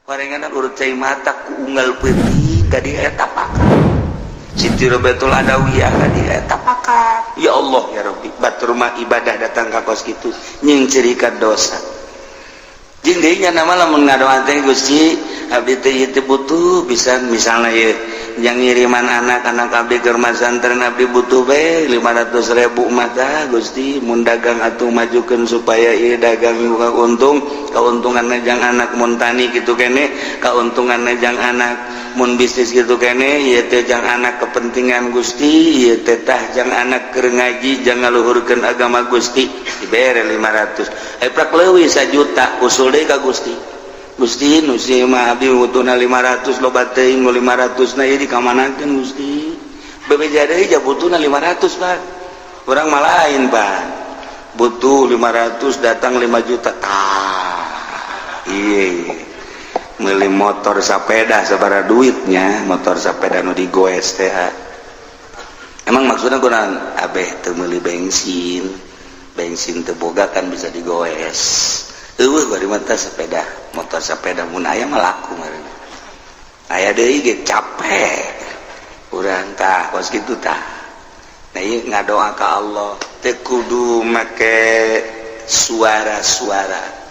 Horengan urut cai mata ku unggal peuting ka dieu eta tapakan. Siti Robiatul Adawiyah ka dieu eta tapakan. Ya Allah ya Rabbi, batur mah ibadah datang ka kos kitu nyingcirikan dosa. Jeung deui nya nama lamun ngadoa teh, Gusti, abdi teh ieu teh butuh pisan, misalna ieu yang ngiriman anak-anak abdi ke rumah santren, abdi butuh be 500.000 mata Gusti, mun dagang atuh majukeun supaya ieu dagang buka untung, keuntungan jang anak, mun tani kitu kene keuntungan jang anak, mun bisnis kitu kene ieu teh jang anak kepentingan Gusti, ieu teh tah jang anak keur ngaji, jang ngaluhurkeun agama Gusti, dibere 500, eh prak leuwih 1 juta, usul deui ka Gusti. Gusti, nu si mah abdi butuhna 500, loba teuing nu 500 na ieu dikamanakeun Gusti? Bebeja deui ja butuhna 500, Pak. Urang mah lain, Pak, butuh 500 datang 5 juta tah. Iya, meuli motor sepeda sabaraha duitnya, motor sepeda nu digoes teh. Emang maksudnya kunaon? Abeh teu meuli bensin, bensin teu boga kan bisa digoes. Eueuh bari mata sepeda, motor sepeda mun aya mah laku meureun. Aya deui ge capek urang tah kos kitu tah. Nah, ieu ngadoa ka Allah teu kudu make suara-suara.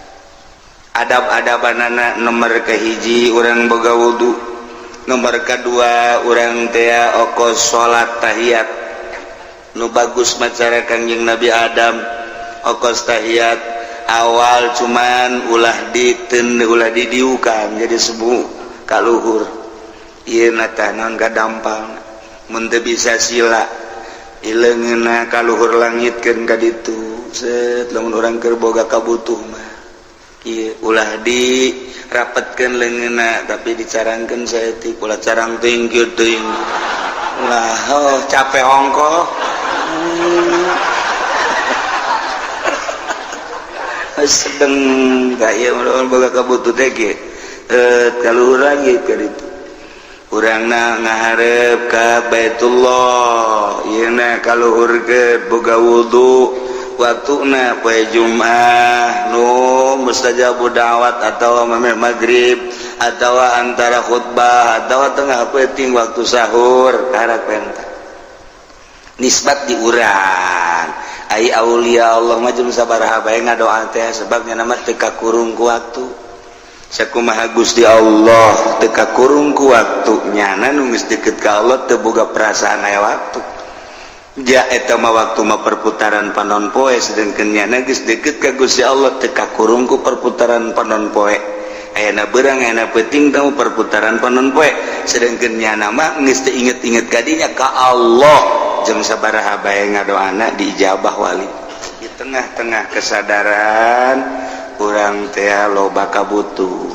Adab-adabanana, nomor kahiji urang boga wudu, nomor kedua urang teh okos salat tahiyat nu bagus macara Kangjeng Nabi Adam, okos tahiyat awal cuman ulah diten, ulah didiukan jadi sebu kaluhur. Ieu na tah naon kadampal, mun teu bisa sila ileungeunna kaluhur langitkeun ka ditu set. Lamun urang keur boga kabutuh mah ieu ulah di rapetkeun leungeunna, tapi dicarangkeun saeutik, ulah carang teuing kieu teuing, ulah, oh, capek ongkoh. Sedeng kaya boga kabutuh teh ge kaluhur langit ka ditu, urangna ngaharep ka Baitullah, ieu na kaluhur ke, boga wudu, waktuna poe Jumat nu mustajabu da'wat atau memeh maghrib atau antara khutbah atau tengah peuting waktu sahur, karak penta nisbat di urang. Ai aulia Allah mah jeung sabaraha bae ngadoa teh, sebabnya nama teu kakurung ku waktu. Sakumaha Gusti Allah teu kakurung ku waktu, nyana nu geus deket ka Allah teu boga perasaan aya waktu. Ja eta mah waktu mah perputaran panon poe, sedengkeun nyana geus deket ka Gusti Allah teu kakurung ku perputaran panon poe. Ayana beurang, ayana peuting tahu perputaran panon poe, sedengkeun nyana mah geus teu inget-inget kadinya ka Allah, jeung sabaraha bae ngadoana diijabah wali. Di tengah-tengah kesadaran urang teh loba kabutuh,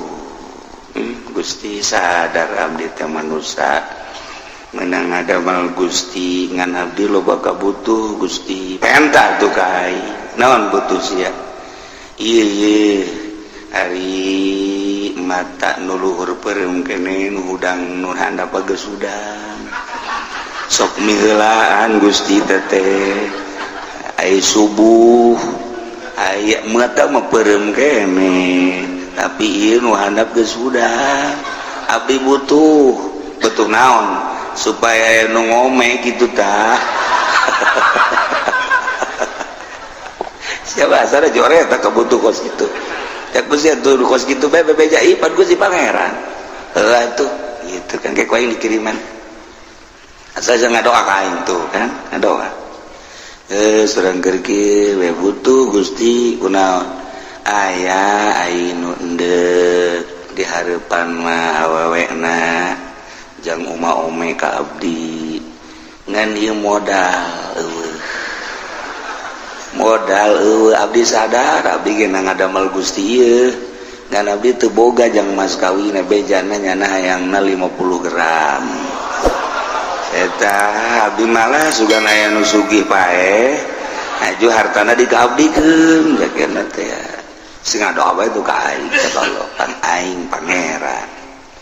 Gusti, sadar abdi teh manusia menang ada mal Gusti, ngan abdi loba kabutuh Gusti, penta tuh ka aing. Naon butuh sia? Iya iya, ari mata nu luhur peureum kene, nu hudang nu handap geus hudang, sok miheulaan Gusti teteh. Ai subuh aya mata mah peureum kene, tapi ieu nu handap geus hudang, abdi butuh. Butuh naon? Supaya nu ngome gitu tah. Siapa asal jore tak kebutuh kos gitu ya Gusti tuh, kos gitu bae bebeja ipan Gusti Pangeran heula tuh gitu kan, kayak aing dikiriman asal jangan ngadoa ka aing tuh kan, ngadoa surang keur we butuh Gusti. Kunaon? Aya aing nu endek di hareupan mah awewena jang uma ome ka abdi, ngan ieu modal eueuh, modal eueuh. Abdi sadar abdi ge ngadamel Gusti ieu, ngan abdi teu boga jang mas kawin, bejana nyana hayangna 50 gram eta. Abdi malah sugan aya nu sugih paeh aju hartana diabdikeun jakeuna teh, sing ngadoa bae tuh ka aing. Cek Allah, pan aing pangeran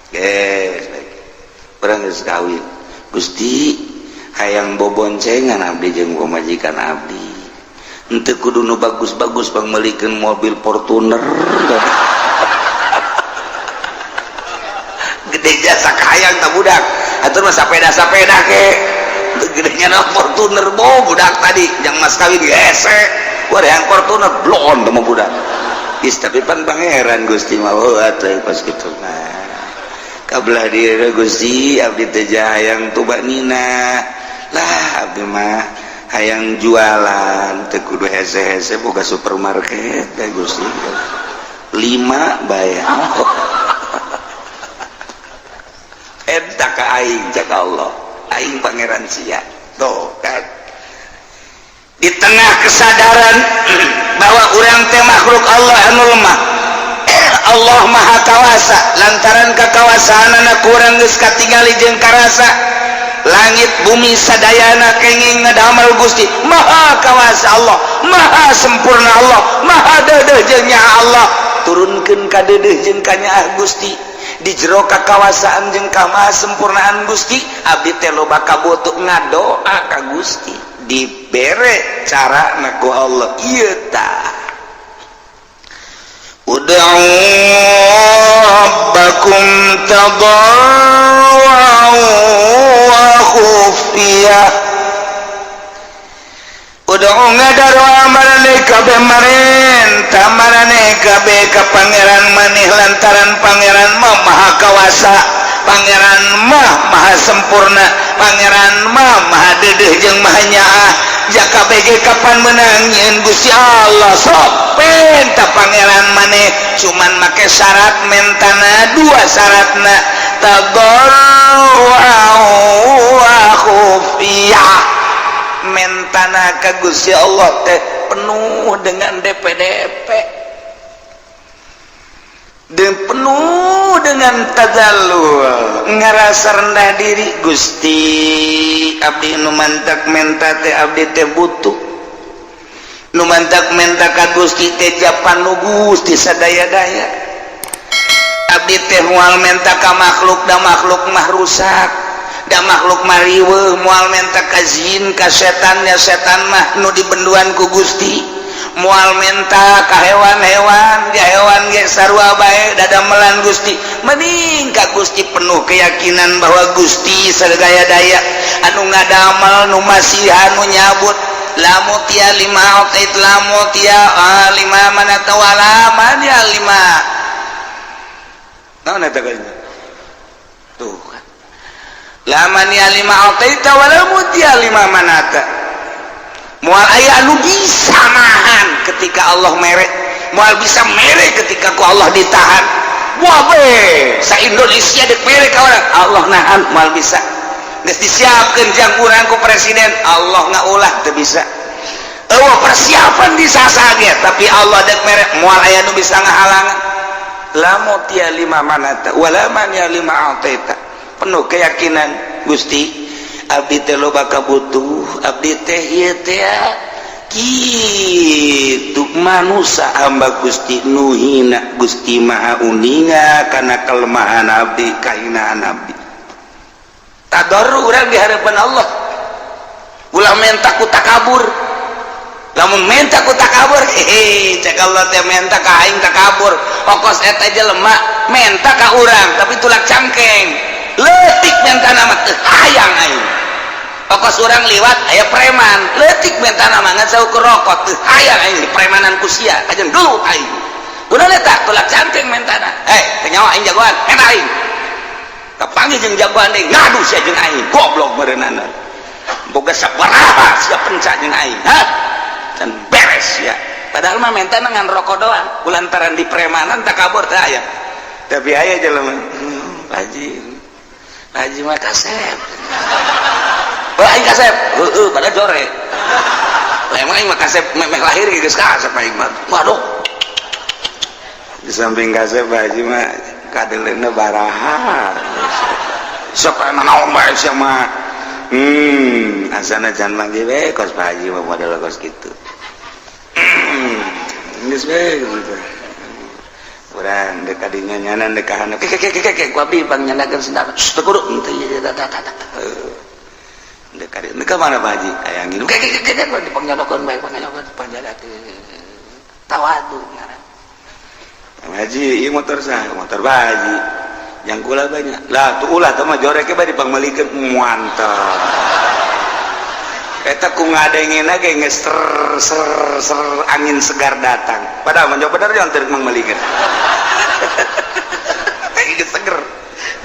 geus urang geus kawin Gusti, hayang boboncengan abdi jeung pamajikan abdi, henteu kudu nu bagus-bagus, pangmeulikeun mobil Fortuner. Jasa kahayang tak budak atur mah sapeda-sapeda ke gedenya na Fortuner bo budak tadi yang mas kawin hese. Wah, yang Fortuner blon sama budak. Is, tapi pan pangeran Gusti mah, oh, atuh pas kitu mah kabelah diri Gusti. Abdi teh hayang tumaknina lah, abdi mah hayang jualan teu kudu hese-hese, boga supermarket teh Gusti lima bayar. Eta ka aing, cak Allah, aing pangeran sia. Tuh kan, di tengah kesadaran bahwa urang teh makhluk Allah anu lemah, Allah Maha Kawasa. Lantaran kekawasaan anak kurang geus katingali jeung karasa, langit bumi sadayana kenging ngadamel Gusti. Maha Kawasa Allah, Maha sempurna Allah, Maha deudeuh jeung nyaah Allah. Turunkeun ka deudeuh jeung kanyaah Gusti. Di jero kakawasaan jeung kamaha sempurnaan Gusti, abdi teh loba kabutuh, ngadoa ka Gusti, dibere cara na ku Allah. Ieu tah, ud'u rabbakum tadarruan wa khufiyah. Ud'u, ngadaroa, maraneh kabeh marenta maraneh kabeh ka Pangeran maneh, lantaran Pangeran mah Maha Kawasa, Pangeran mah Maha sempurna, Pangeran mah Maha deudeuh jeung Maha nyaah. Jaka BG kapan menang nyieun Gusti Allah? Sok penta Pangeran maneh, cuman make syarat mentana dua. Syaratna tadarruan wa khufiyah. Mentana ka Gusti Allah teh penuh dengan DPDP dan penuh dengan tadallul, ngerasa rendah diri. Gusti, abdi nu mantak menta teh abdi teh butuh. Nu mantak menta ka Gusti teh japan nu Gusti sadaya-daya. Abdi teh moal menta ka makhluk, da makhluk mah rusak, da makhluk mah riweuh. Moal menta ka jin, ka setannya, setan mah nu dibenduan ku Gusti. Moal menta ka hewan-hewan, ya hewan ge sarua bae, dadamelan Gusti. Mending ka Gusti, penuh keyakinan bahwa Gusti sadaya daya anu ngadamel, nu masih anu nyabut. La mu'tiya lima a'tait, la mu'tiya lima mana'ta wala mani'a lima. Naon eta tuh kan? La mani'a lima a'taita wala mu'tiya lima mana'ta. Moal aya anu bisa nahan ketika Allah mere, moal bisa mere ketika ku Allah ditahan. Wah be, sa Indonesia dek mere ka urang, Allah nahan, moal bisa. Geus disiapkeun jang urang ku presiden, Allah ngaulah, teu bisa. Eueuh persiapan di sasage, tapi Allah dek mere, moal aya nu bisa ngahalangan. La mu'tiya lima mana'ta wala mani'a lima a'taita. Penuh keyakinan, Gusti, abdi teh loba kabutuh, abdi teh ieu teh kitu manusia, hamba Gusti nu hina. Gusti Maha uninga kana kelemahan abdi, kahinaan abdi. Tadarru urang di hadapan Allah. Ulah menta ku takabur. Lamun menta ku takabur, hehe, cek Allah teh, menta ka aing takabur. Okos eta jelema menta ka urang tapi tulak cangkeng, leutik mentana mah, teu hayang aing. Okos urang liwat aya preman, leutik mentana mah, ngan saukur rokok, teu hayang aing di premanan ku sia, kajen gelut aing. Kunaon eta? Tulak cangkeng mentana. Eh, teu nyawa aing jagoan, menta aing. Kapanggih jeung jagoan deui, ngadu sia jeung aing, goblok meureunana. Boga sabaraha sia penca jeung aing, ha? Can beres ya. Padahal mah mentana ngan rokok doang, kulantaran di premanan takabur teh aya. Tapi aya jelema, Haji, Haji mah kasep. Oh, aing kasep. Heeh, pada jore. Lah, emang aing mah kasep meh lahir geus kasep aing mah. Waduh. Di samping kasep, Haji mah kadeleuna baraha. Sok naon bae sia mah. Asana jangan manggil we kos Pak Haji mah, model kos kitu. Geus we gitu. Urang dek kadinya nyanan dek kahana. Ke ke ke ke ke ku abdi pangnyandakeun sendal. Teu kudu henteu ieu tah tah tah. Dek kadi ka mana Pak Haji? Aya nginum. Ke ke ke ke dipangnyandakeun bae, pangnyandakeun pangnyandakeun. Tawadu ngaran. Pak Haji, ieu motor saha? Motor Pak Haji. Yang kula banyak. Lah tuh ulah teh mah jorek bae dipangmeulikeun mantap. Eta ku ngadengena ge geus ser ser ser angin segar datang. Padahal mah bener yang teu mangmeulikeun. Geus seger.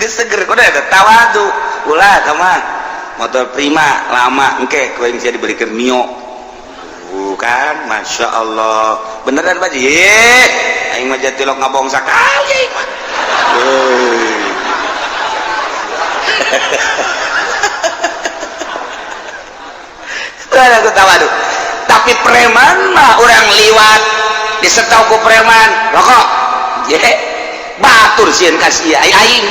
Geus seger kudu eta tawadu. Ulah teh mah motor Prima lama engke ku aing sia dibelikeun Mio. Bukan, Masya Allah. Beneran Pak Ji? Aing mah jatilok ngabong sakali aing mah. Tawadu. Tapi preman mah orang liwat disetau ku preman rokok ye batur sieun ka sia aing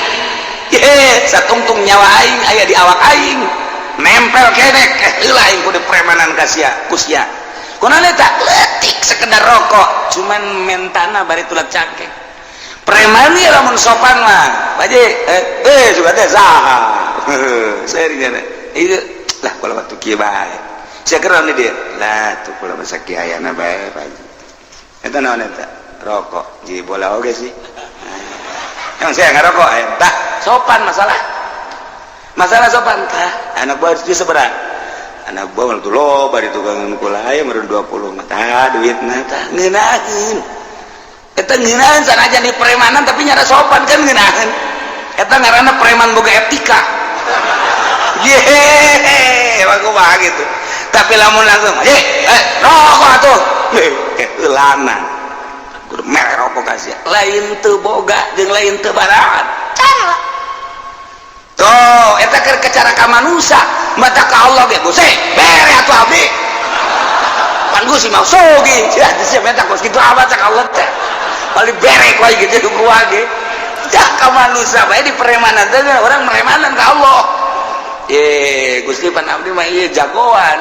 ye satungtung nyawa aing aya di awak aing nempel kenek heula aing kudu premanan ka sia ku sia kunaon eta leutik sekedar rokok cuman mentana bari tulat cangkeng preman ieu lamun sopan mah Pak Ji juga teh saha serinya ieu lah kalau waktu kieu bae sia geura ni dia lah tuh kula masa kieu ayana bae Pak Ji eta naon eta rokok ji bola oge sih emang saya ngarokok eta sopan masalah masalah sopan tah anak buah itu seberang anak buah mah tuh loba di tukangan kula aya meureun 20 mah tah duitna tah ngeunaheun eta ngeunaheun sanajan di premanan tapi nyara sopan kan ngeunaheun eta ngaranna preman boga etika. Yeay, emang kumaha gitu. Tapi lamun langsung, rokok atuh. Heulanan. Kudu mere rokok ka sia. Lain teu boga jeung lain teu baraat. Cara. Tuh, eta keur cara ka manusia, mata ka Allah ge Gusti, bere atuh abdi. Pan Gusti mah sogi. Sia sia meta kos kitu amat cak Allah teh. Paling bere ku aing gitu ku ge. Cak ka manusia bae di premanan teh orang meremanan ka Allah. Gusti pan abdi mah ieu jagoan.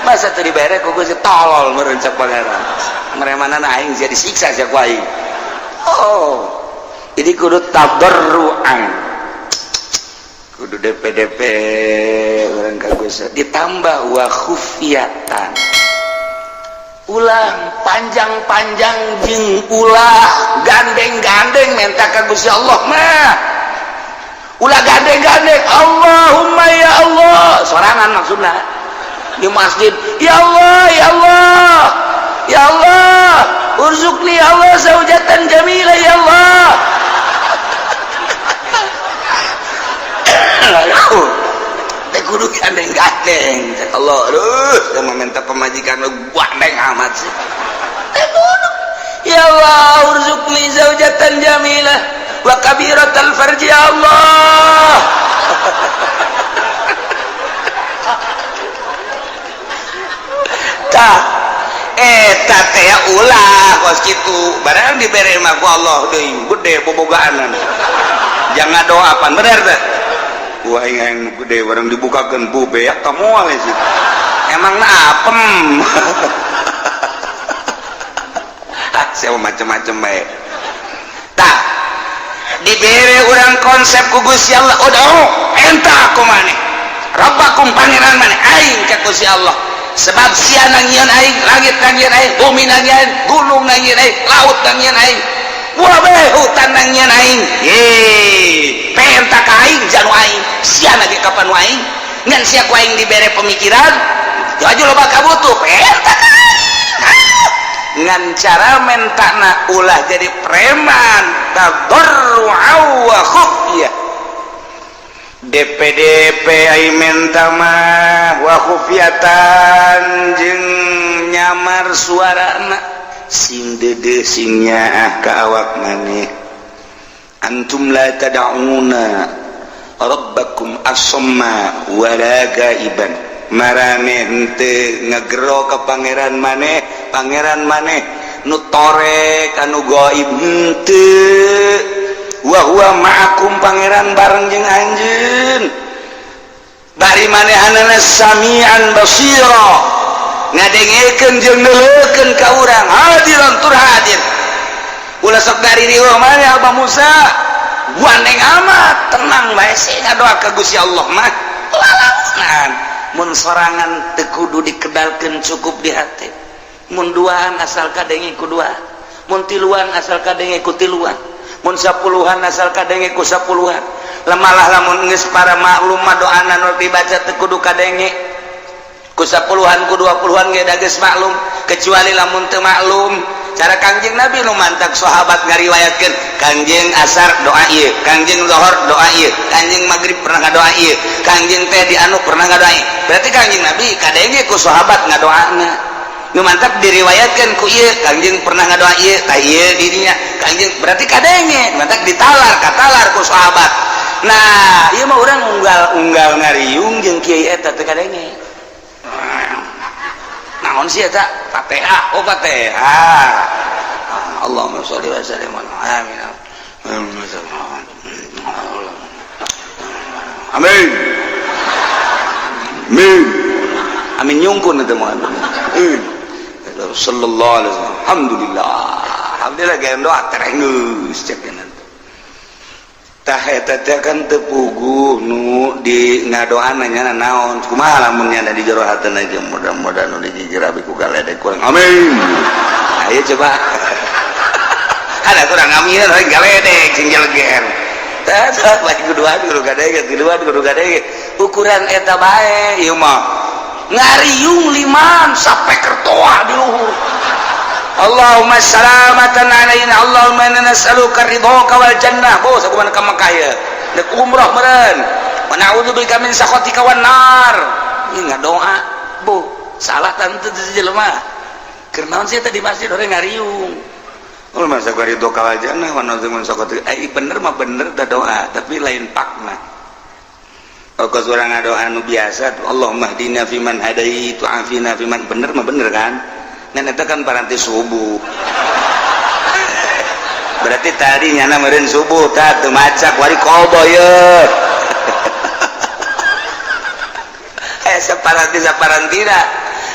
Masa teu dibere ku Gusti tolol meureun cak pangeran. Meremanan aing sia disiksa sia ku aing. Oh. Jadi kudu tadarruan. Kudu DPDP urang ka Gusti ditambah wa khufiyatan. Ulah panjang-panjang jeung ulah gandeng-gandeng menta ka Gusti Allah mah. Ulah gandeng-gandeng Allahumma ya Allah sorangan maksudna di masjid ya Allah ya Allah ya Allah urzuqni ya Allah zaujatan jamila ya Allah. Teh kudu gandeng-gandeng cek Allah aduh saya minta pemajikan lu gandeng amat sih teh kudu ya Allah urzuqni zaujatan jamilah wa kabiratal farji ya Allah. Tah eta teh ulah kos kitu barang dibere mah ku Allah deui gede bobogaanan jangan doa pan bener teh wah aing gede barang dibukakeun bu beak ka moal sih emang na apem. Ah saya macem-macem bae tah dibere urang konsep ku Gusti Allah udah enta aku maneh Rabbakum pangeran maneh aing ka Gusti Allah sebab sia nangieun aing langit nangieun aing bumi nangieun gunung nangieun aing laut nangieun aing wabe hutan nangieun aing ye penta ka aing janu aing sia lagi kapan aing ngan sia ku aing dibere pemikiran aju loba kabutuh penta ka aing ngan cara mentana ulah jadi preman tadarru'a wa khufyah DPDP ai menta mah wa khufyatan jeung nyamar suarana sing deudeuh sing nyaah ka awak maneh antum la tad'una rabbakum asamma wala gaiban marane henteu ngegero ka pangeran maneh pangeran maneh nu torek anu gaib henteu wa huwa ma'akum pangeran bareng jeung anjeun bari manehanana samian basira ngadengekeun jeung neuleukeun ka urang hadiran tur hadir ulah sok dari riweuh maneh Abah Musa gandeng amat tenang bae sih ngadoa ka Gusti Allah mah lalaunan mun sorangan teu kudu dikedalkeun cukup di hati mun duaan asal kadenge ku dua mun tiluan asal kadenge ku tiluan Mun sapuluhan asal kadenge ku sapuluhan. Lemalah lamun geus para maklum mah doana nu dibaca teu kudu kadenge ku sapuluhan ku 20-an ge da geus maklum, kecuali lamun teu maklum cara Kangjeng Nabi nu mantak sahabat ngariwayatkeun Kangjeng asar doa ieu, Kangjeng zuhur doa ieu, Kangjeng maghrib pernah ngadoa ieu, Kangjeng teh di anu pernah ngadoa ieu. Berarti Kangjeng Nabi kadenge ku sahabat ngadoana nu mantak diriwayatkeun ku ieu Kangjeng pernah ngadoa ieu tah ieu dirinya Kangjeng, berarti kadenge mantak ditalar katalar ku sahabat. Nah, ieu mah urang unggal-unggal ngariung jeung kiai eta teu kadenge. Naon sih eta? Fatihah. Oh, Fatihah. Allahumma sholli wa sallim amin. Amin. Amin. Amin nyungkun eta mah. Amin. Sallallahu alaihi wasallam. Alhamdulillah. Alhamdulillah gaya doa terengeus cek. Tah eta teh kan teu puguh nu di ngadoana nya naon, kumaha lamun nya di jero hatena ge mudah-mudahan nu digigir abi ku galedek kurang amin. Ayo coba ada kurang amin lain galedek sing jeleger. Tah sok lain kuduan kudu gadege kuduan kudu gadege ukuran eta bae. Ieu mah ngariung liman sampai kertoa di luhur. Allahumma salamatan alaina, Allahumma inna nas'aluka ridhoka wal jannah. Bo sakumaha ka Mekah ye dek umroh meureun, wa na'udzubika min sakhatika wan nar. Ieu ngadoa bo salah tante jelema keur naon sih tadi masjid orang ngariung. Oh, masa ridhoka wal jannah wa na'udzubika min sakhatika. Eh, bener mah bener da doa, tapi lain pakna. Kos urang ngadoa nu biasa, Allahumma hdina fiman hadait wa afina fiman, bener mah bener kan. Ngan eta kan paranti subuh. Berarti tadi nyana meureun subuh tah teu maca kuari qada ye. Eh, saparanti saparantina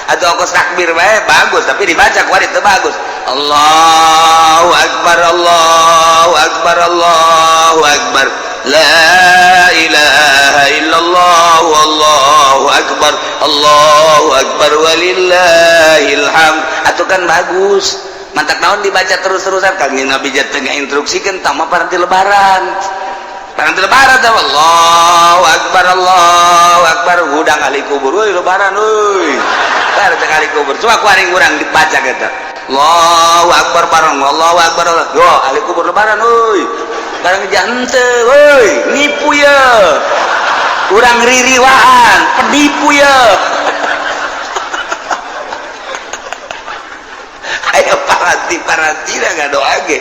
atau kos takbir bae bagus, tapi dibaca kuari teu bagus. Allahu akbar, Allahu akbar, Allahu akbar. La ilaha illallah wallahu akbar, Allahu akbar walillahil hamd. Atuh kan bagus. Mantak naon dibaca terus-terusan Kangjeng Nabi teh ngainstruksikeun tama paranti lebaran. Paranti lebaran teh Allahu akbar, Allahu akbar, hudang ahli kubur euy lebaran euy. Tar teh ahli kubur. Coba ku aring urang dibaca eta. Allahu akbar bareng Allahu akbar. Yo ahli kubur lebaran euy. Barang jante woi nipu ya urang ririwaan penipu ya. Ayo paranti dah ngadoa ge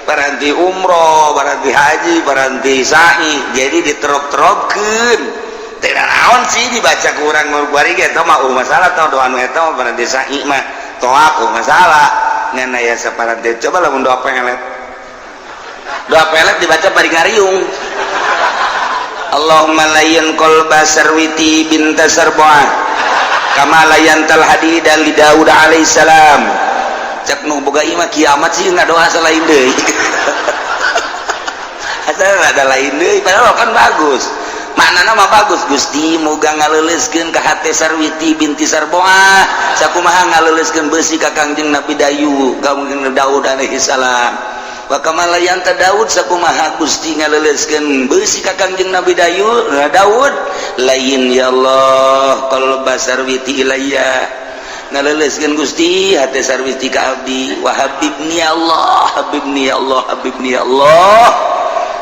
paranti umroh, paranti haji, paranti sa'i, jadi diterop-teropkeun teh naon sih dibaca ku urang bari ge eta mah masalah tau doa nu eta mah paranti sa'i mah toak masalah ngan aya saparanti. Coba lamun doa pelet, doa pelet dibaca bari ngariung. Allahumma layyin qalba Sarwiti binta Sarbuah kama layyantal hadida li Daud alaihissalam. Cek nu boga imah kiamat sih ngadoa selain deui. Asal ada lain deui padahal kan bagus. Maknana mah bagus. Gusti moga ngaleuleuskeun ka hate Sarwiti binti Sarbuah sakumaha ngaleuleuskeun beusi ka Kangjeng Nabi Dayu Kangjeng Daud alaihissalam. Wa kama layanta Daud sakumaha Gusti ngaleuleuskeun beusi ka Kangjeng Nabi Dayu Daud lain ya Allah qalba Sarwiti ilayya ngaleuleuskeun Gusti hate Sarwiti ka abdi wa habibni ya Allah habibni ya Allah habibni ya Allah.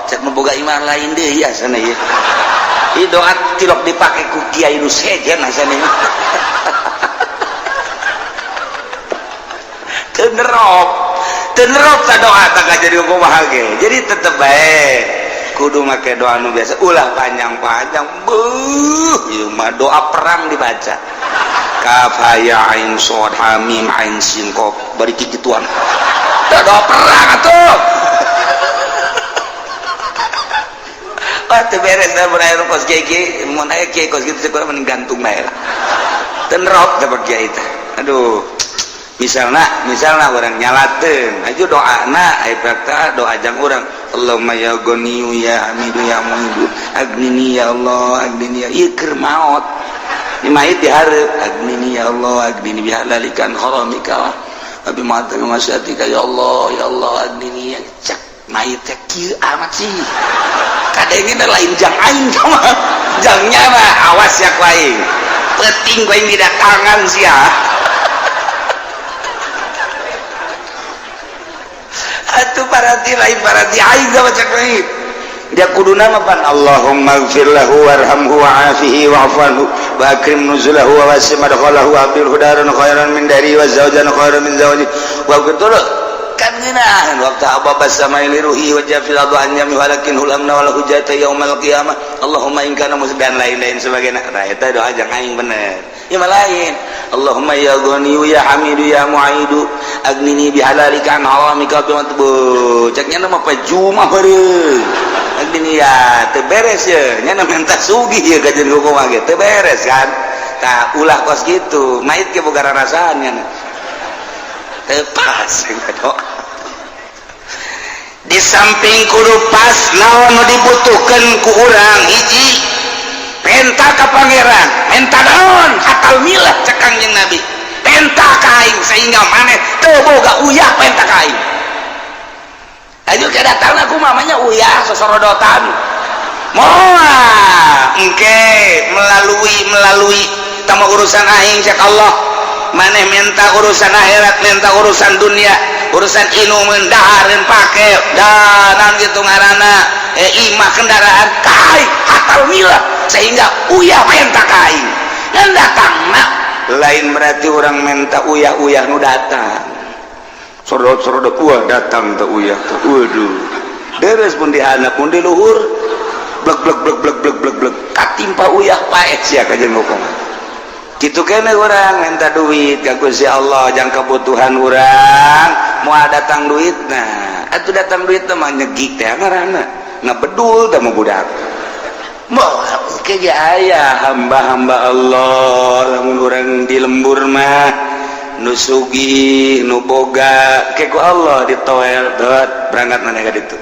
Cek nu boga iman lain deui asana ieu. Ieu doa tilok dipake ku kiai nu sejen asana ieu. Teu nerop. Tenerop ta doa tak jadi kumaha ge. Jadi tetep bae kudu make doa nu biasa, ulah panjang-panjang. Beuh, ieu mah doa perang dibaca. Kaf ha ya ain shad ha mim ain sin qaf bari kikituan. Tah doa perang atuh. Wah, teu beres da mun aya kos kiai mun aya kiai kos kitu kurang mending gantung bae lah. Tenerop teh kiai teh. Aduh. Misalnya orang nyalaten aja doana aya prakta doa jang urang Allahumma ya ghaniyu ya hamidu ya muidu agnini ya Allah agnini ya ieu keur maot di mayit dihareup agnini ya Allah agnini bihalalikan haramika wa bi ma'atika masyatika ya Allah ya Allah agnini ya cak Mayit teh kieu amat sih, kadangnya lain jang aing mah, jangnya mah awas ya ku aing, penting ku aing didatangan sia. Atuh paranti lain paranti aing sama cek aing. Dia kudu nama pan Allahumma gfir lahu warhamhu wa'afihi wa'fu anhu wa akrim nuzulahu wa wasi' madkhalahu wa abdilhu daran khairan min dari wa zawjan khairan min zawji wa betul kan ngeunahan waktu ababa sama ruhi wa jafil adu an yami walakin hulamna wal hujjata yaumal qiyamah Allahumma in kana dan lain-lain sebagainya. Nah, eta doa jang aing bener. Ya mah lain. Allahumma ya ghaniyu ya hamidu ya mu'idu agnini bihalalika an haramika bi matbu. Ceknya mah pajuma beureum. Agnini ya teu beres ye, nya minta sugih ye kajian hukum ge teu beres kan. Tah ulah kos kitu, mait ge boga rarasaan nya. Teu pas doa. Di samping kudu pas naon nu dibutuhkeun ku urang, hiji penta ka pangeran, menta naon hatal milah cek Kangjeng Nabi, penta ka aing sehingga maneh teu boga uyah penta ka aing. Ayo ke datang aku mamanya uyah sosorodotan moal engke melalui tama urusan aing cek Allah, maneh minta urusan akhirat, minta urusan dunia, urusan inumeun, dahareun, pake dan gitu ngaranna imah kendaraan kai hatal milah sehingga uyah menta ka aing. Dan datangna lain berarti orang minta uyah-uyah nu datang sodot-sodot wah datang teh uyah teh, waduh deres pun di handap pun di luhur blek blek blek blek blek blek blek katimpa uyah paeh sia kajeun hukum. Kitu kene urang minta duit ka Gusti Allah jang kebutuhan urang, moal datang duit. Nah, atuh datang duit mah nyegik teh ngaranna, ngabedul teh mah budak. Moal ke ge aya hamba-hamba Allah lamun urang di lembur mah nu sugih nu boga ke ku Allah ditoel dot berangkat maneh ka ditu.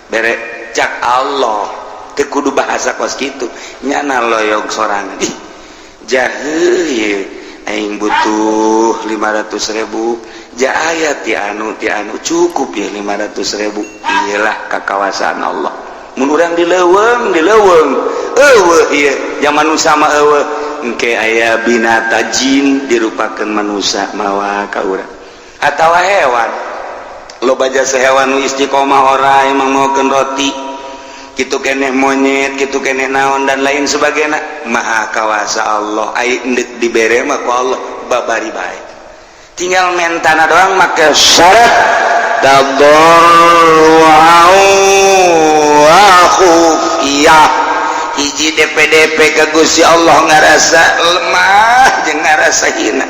Bere cak Allah teu kudu bahasa kos kitu, nyana loyog sorangan. Ih, jahe aing butuh 500.000 ja aya ti anu cukup ya 500.000. Iyalah kakawasaan Allah mun urang di leuweung eueuh ieu zaman nu sama eueuh engke aya binata jin dirupakeun manusia mawa ka urang atawa hewan. Loba jasa hewan nu istiqomah ora emang maokeun roti kitu keneh monyet kitu keneh naon dan lain sebagainya. Maha kawasa Allah, ai endek dibere mah ku Allah babari bae, tinggal mentana doang make syarat tadarru'an wa khufiyah. Hiji DPDP ke Gusti Allah ngarasa lemah jeung ngarasa hina,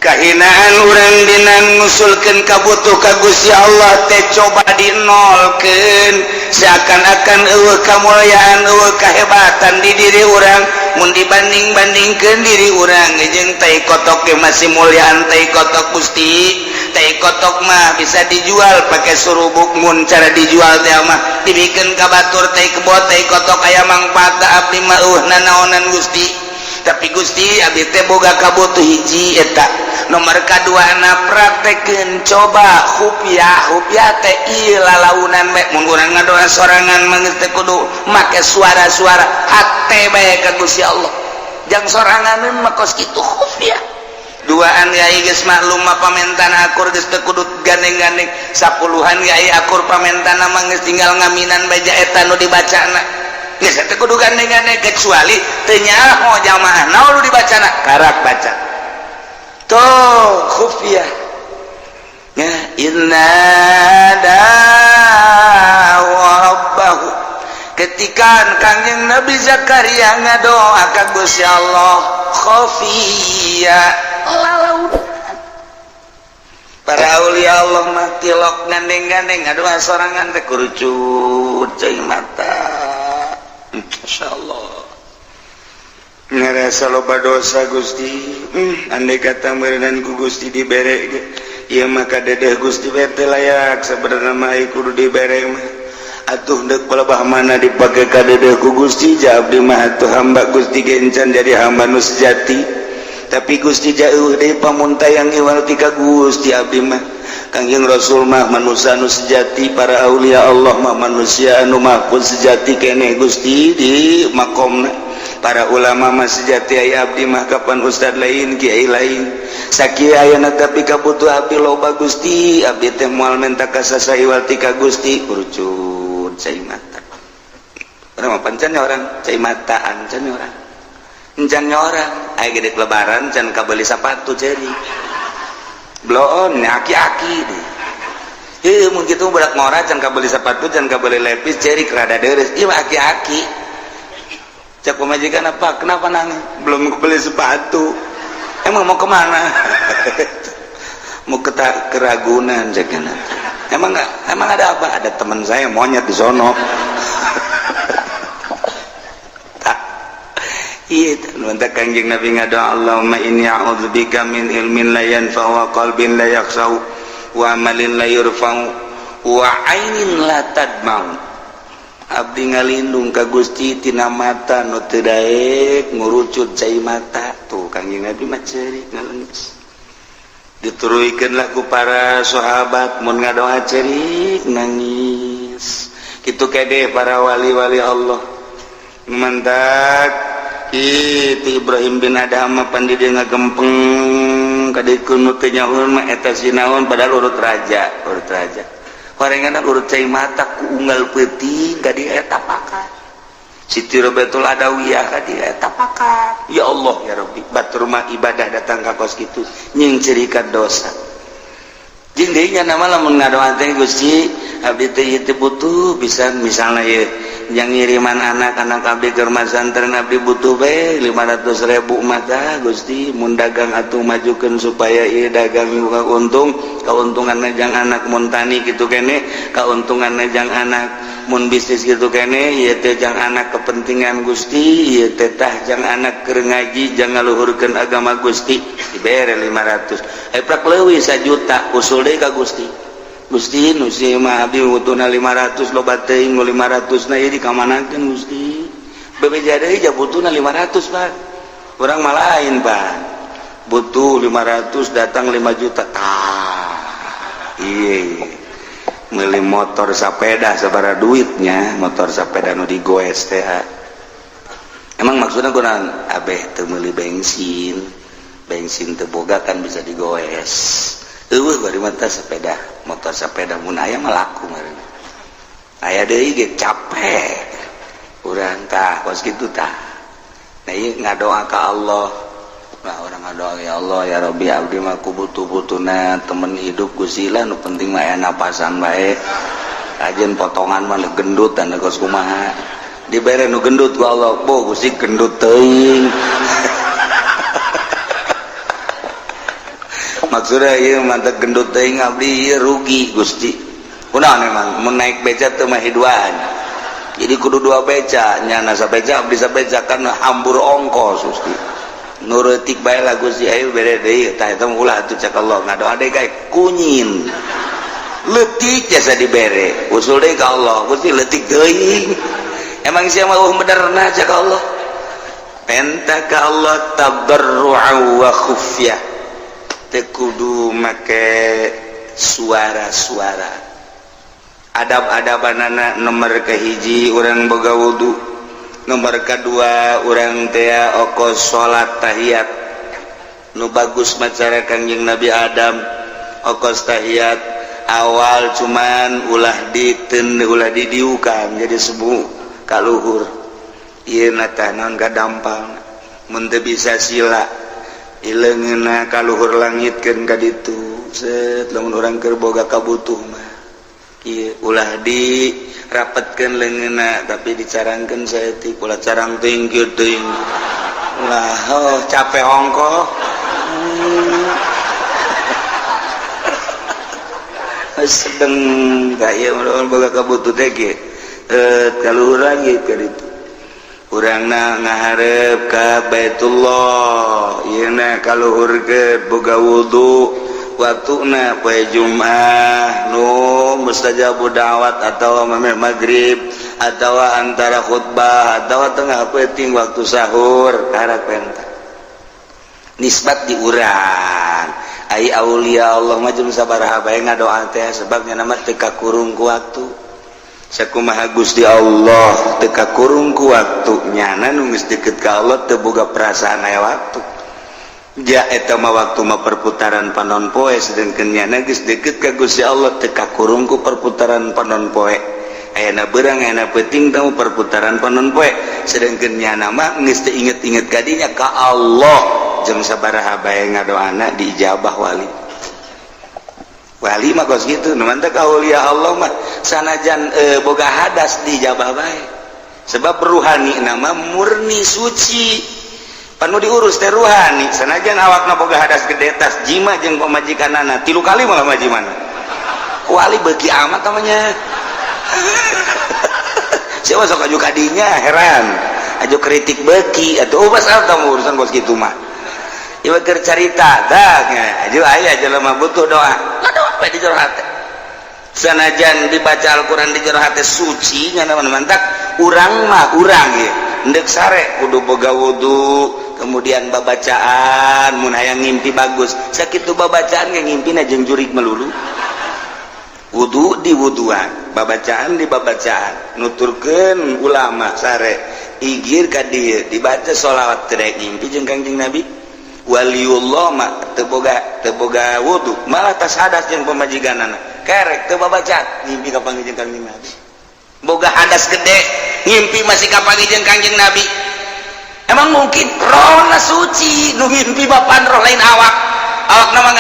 kahinaan urang dina ngusulkeun kabutuh ka Gusti Allah teh coba dinolkeun seakan-akan eueuh kamulyaan eueuh kahebatan di diri urang. Mun dibanding-bandingkeun diri urang jeung tai kotok ge masih mulyaan tai kotok. Gusti, tai kotok mah bisa dijual pakai surubuk, mun cara dijual teh mah dibikeun ka batur tai kebo tai kotok aya mangfaat, abdi mah eueuh nanaonan Gusti. Tapi Gusti abdi teh boga kabutuh hiji eta nomor kaduana praktekeun coba khufiah. Khufiah teh ieu lalaunan bae, mun urang ngadoa sorangan mah geus teh kudu make suara-suara hate bae ka Gusti Allah, jang soranganeun mah kos kitu khufiah. Duaan yai geus maklum mah pamentana akur geus teu kudu gandeng-gandeng sapuluhan yai akur pamentana mah geus tinggal ngaminan bae eta nu dibacana geus teu kudu gandeng-gandeng kecuali teu nyaho jamaah naon nu dibacana karak baca tuh khufiah ya. Inna rabbahu, ketika Kangjeng Nabi Zakaria ngadoa ka Gusti Allah khafiyah lalaunan. Para aulia Allah mah tilok gandeng-gandeng ngadoa sorangan teh kurucut cai mata. Masyaallah ngerasa loba dosa Gusti. Andai kata meureunan ku Gusti dibere ge ieu mah kadedeh Gusti bete layak sebenarnya mah kudu dibere mah. Atuh deuk palebah mana dipake kadedeh ku Gusti, ja abdi mah atuh hamba Gusti gencan jadi hamba nu sejati, tapi Gusti jauh deui pamuntayang iwal ti ka Gusti abdi mah. Kangjeng Rasul mah manusia anu sejati, para aulia Allah mah manusia anu mahfuz sejati keneh Gusti di makomna. Para ulama mah sejati, aya abdi mah kapan ustad lain, kiai lain sakieu ayana, tapi kabutuh abdi loba Gusti. Abdi teh moal menta ka saha iwal ti ka Gusti. Urucut cai mata urang mah, pancan orang cai mata ancan orang encan orang aya gede lebaran can kabeli sepatu, ceri bloon aki-aki deh. Heuh, mun kitu budak ngora can kabeli sepatu, can kabeli lepis, ceri rada deres. Ieu mah aki-aki. Cek pamajikan, "Apa, kenapa nangis?" "Belum kebeli sepatu." "Emang mau kemana?" "Mau ke Keragunan," cek. "Emang enggak, emang ada apa?" "Ada teman saya monyet di sono." Iya, mantap Kangjeng Nabi ngadoa, "Allahumma inni a'udzubika min ilmin la yanfa'u wa qalbin la yakhsha'u wa amalin la yurfa'u wa ainin la tadma'u." Abdi ngalindung ka Gusti tina mata nu teu daek ngurucut cai mata. Tuh, Kangjeng Nabi mah ceurik ngalengis. Dituruikeun lah ku para sahabat, mun ngadoa ceurik nangis. Kitu kede para wali-wali Allah. Mantak itu Ibrahim bin Adham pan di dia ngagempeng kadikeun nu teu nyaho mah eta sinaon, padahal urut raja, urut raja. Horengan urut cai mata ku unggal peuting ka dieu eta pakat. Siti Robiatul Adawiyah ka dieu eta pakat. Ya Allah ya Rabbi, batur mah ibadah datang ka kos kitu nyingcirikan dosa. Jeung deui nya nama lamun ngadoa teh, "Gusti, abdi teh ieu teh butuh bisa," misalnya ieu yang ngiriman anak-anak abdi ke rumah santren, "Abdi butuh be 500 ribu mata Gusti, mun dagang atuh majukeun supaya ieu dagang buka untung, keuntungan jang anak, mun tani gitu kene keuntungan jang anak, mun bisnis gitu kene ieu teh jang anak kepentingan Gusti, ieu teh tah jang anak keur ngaji, jang ngaluhurkeun agama Gusti." Dibere 500, eh prak leuwih 1 juta, usul deui ka Gusti, "Gusti, nu si mah abdi butuhna 500, loba teuing nu 500 na, ieu dikamanakeun Gusti?" Bebeja deui ja butuhna 500, Pak. Urang mah lain, Pak. Butuh 500 datang 5 juta tah. Iya, meuli motor sepeda sabaraha duitnya, motor sepeda nu digoes teh. Emang maksudnya kunaon? Abeh teu meuli bensin, bensin teu boga kan bisa digoes. Eueuh bari mata sepeda, motor sepeda mun aya mah laku meureun. Aya deui ge capek urang tah, kos kitu tah. Nah, ieu ngadoa ka Allah. Nah, urang ngadoa, "Ya Allah ya Rabbi, abdi mah ku butuh-butuhna temen hidup Gusti lah, nu penting mah aya napasan bae. Kajen potongan mah gendut dan kos kumaha." Dibere nu gendut ku Allah. "Boh Gusti, gendut teuing." Maksudnya ieu mantep gendut teuing, abdi ieu rugi Gusti. Kunaon emang mun naik beca teu mah duaan, jadi kudu dua beca, nyana sabeca abdi sabeca, kan hambur ongkos Gusti. Nurutik bae lah Gusti, ayo bere deui. Tah, eta mah ulah atuh, cek Allah. Ngadoa deui kae kunyin leutik jasa dibere, usul deui ka Allah, "Gusti, leutik teuing." "Emang sia mah benerna?" cek Allah. Penta ka Allah tadarru'a wa khufyah, teu kudu make suara-suara. Adab-adabanana, nomor kahiji urang boga wudu, nomor kedua urang teh okos salat tahiyat. Nu bagus macara Kangjeng Nabi Adam okos tahiyat awal, cuman ulah diten, ulah didiukan, jadi sebu kaluhur ieu na tah naon kadampal. Mun teu bisa sila, ileungeunna kaluhur langitkeun ka ditu, set. Lamun urang keur boga kabutuh mah ieu ulah di rapetkeun leungeunna, tapi dicarangkeun saeutik, ulah carang teuing kieu teuing ulah. Oh, capek ongkoh. Sedeng kaya boga kabutuh teh kieu, kaluhur langit ka ditu, urangna ngaharep ka Baitullah, ieu na kaluhur ke boga wudu. Waktuna poe Jumat nu mustajabu da'wat, atau memeh maghrib, atau antara khutbah, atau tengah peuting waktu sahur, karak penta nisbat di urang. Ai aulia Allah mah jeung sabaraha bae ngadoa teh sebabnya nama teu kakurung ku waktu. Sakumaha Gusti Allah teu kakurung ku waktu, nyana nu geus deket ka Allah teu boga perasaan aya waktu. Ja eta mah waktu mah perputaran panon poe, sedengkeun nyana geus deket ka Gusti Allah teu kakurung ku perputaran panon poe. Ayana berang ayana penting tahu perputaran panon poe, sedengkeun nyana mah geus teu inget-inget kadinya ka Allah. Jeung sabaraha bae ngadoana diijabah wali. Wali mah kos kitu, nu mantep aulia Allah mah sanajan boga hadas diijabah bae. Sebab ruhani nama murni suci. Panu diurus teh ruhani, sanajan awakna boga hadas gede tas jima jeung pamajikanana 3 kali malah majimana. Wali beuki amat namanya. Siapa sok aju kadinya heran. Aju kritik beuki atuh ubas tamu urusan kos kitu mah. Ieu keur carita dah aju aya jelema butuh doa. Ngadoa we di jero hate. Sanajan dibaca Al-Qur'an di jero hate suci nya mantak urang mah urang ieu. Endek sare kudu boga wudu, kemudian babacaan mun hayang ngimpi bagus. Sakitu babacaan ge ngimpina jeung jurig melulu. Wudu di wuduan, babacaan di babacaan, nuturkeun ulama sare igir ka dieu dibaca sholawat teu daek ngimpi jeung Kangjeng Nabi. Waliullah mah teu boga wudu, malah tas hadas jeung pamajikanana. Kerek teu babacaan ngimpi ka panggih jeung Kangjeng Nabi. Boga hadas gede ngimpi masih ka panggih jeung Kangjeng Nabi. Emang mungkin rohna suci nu ngimpi bapan roh lain awak. Awakna mah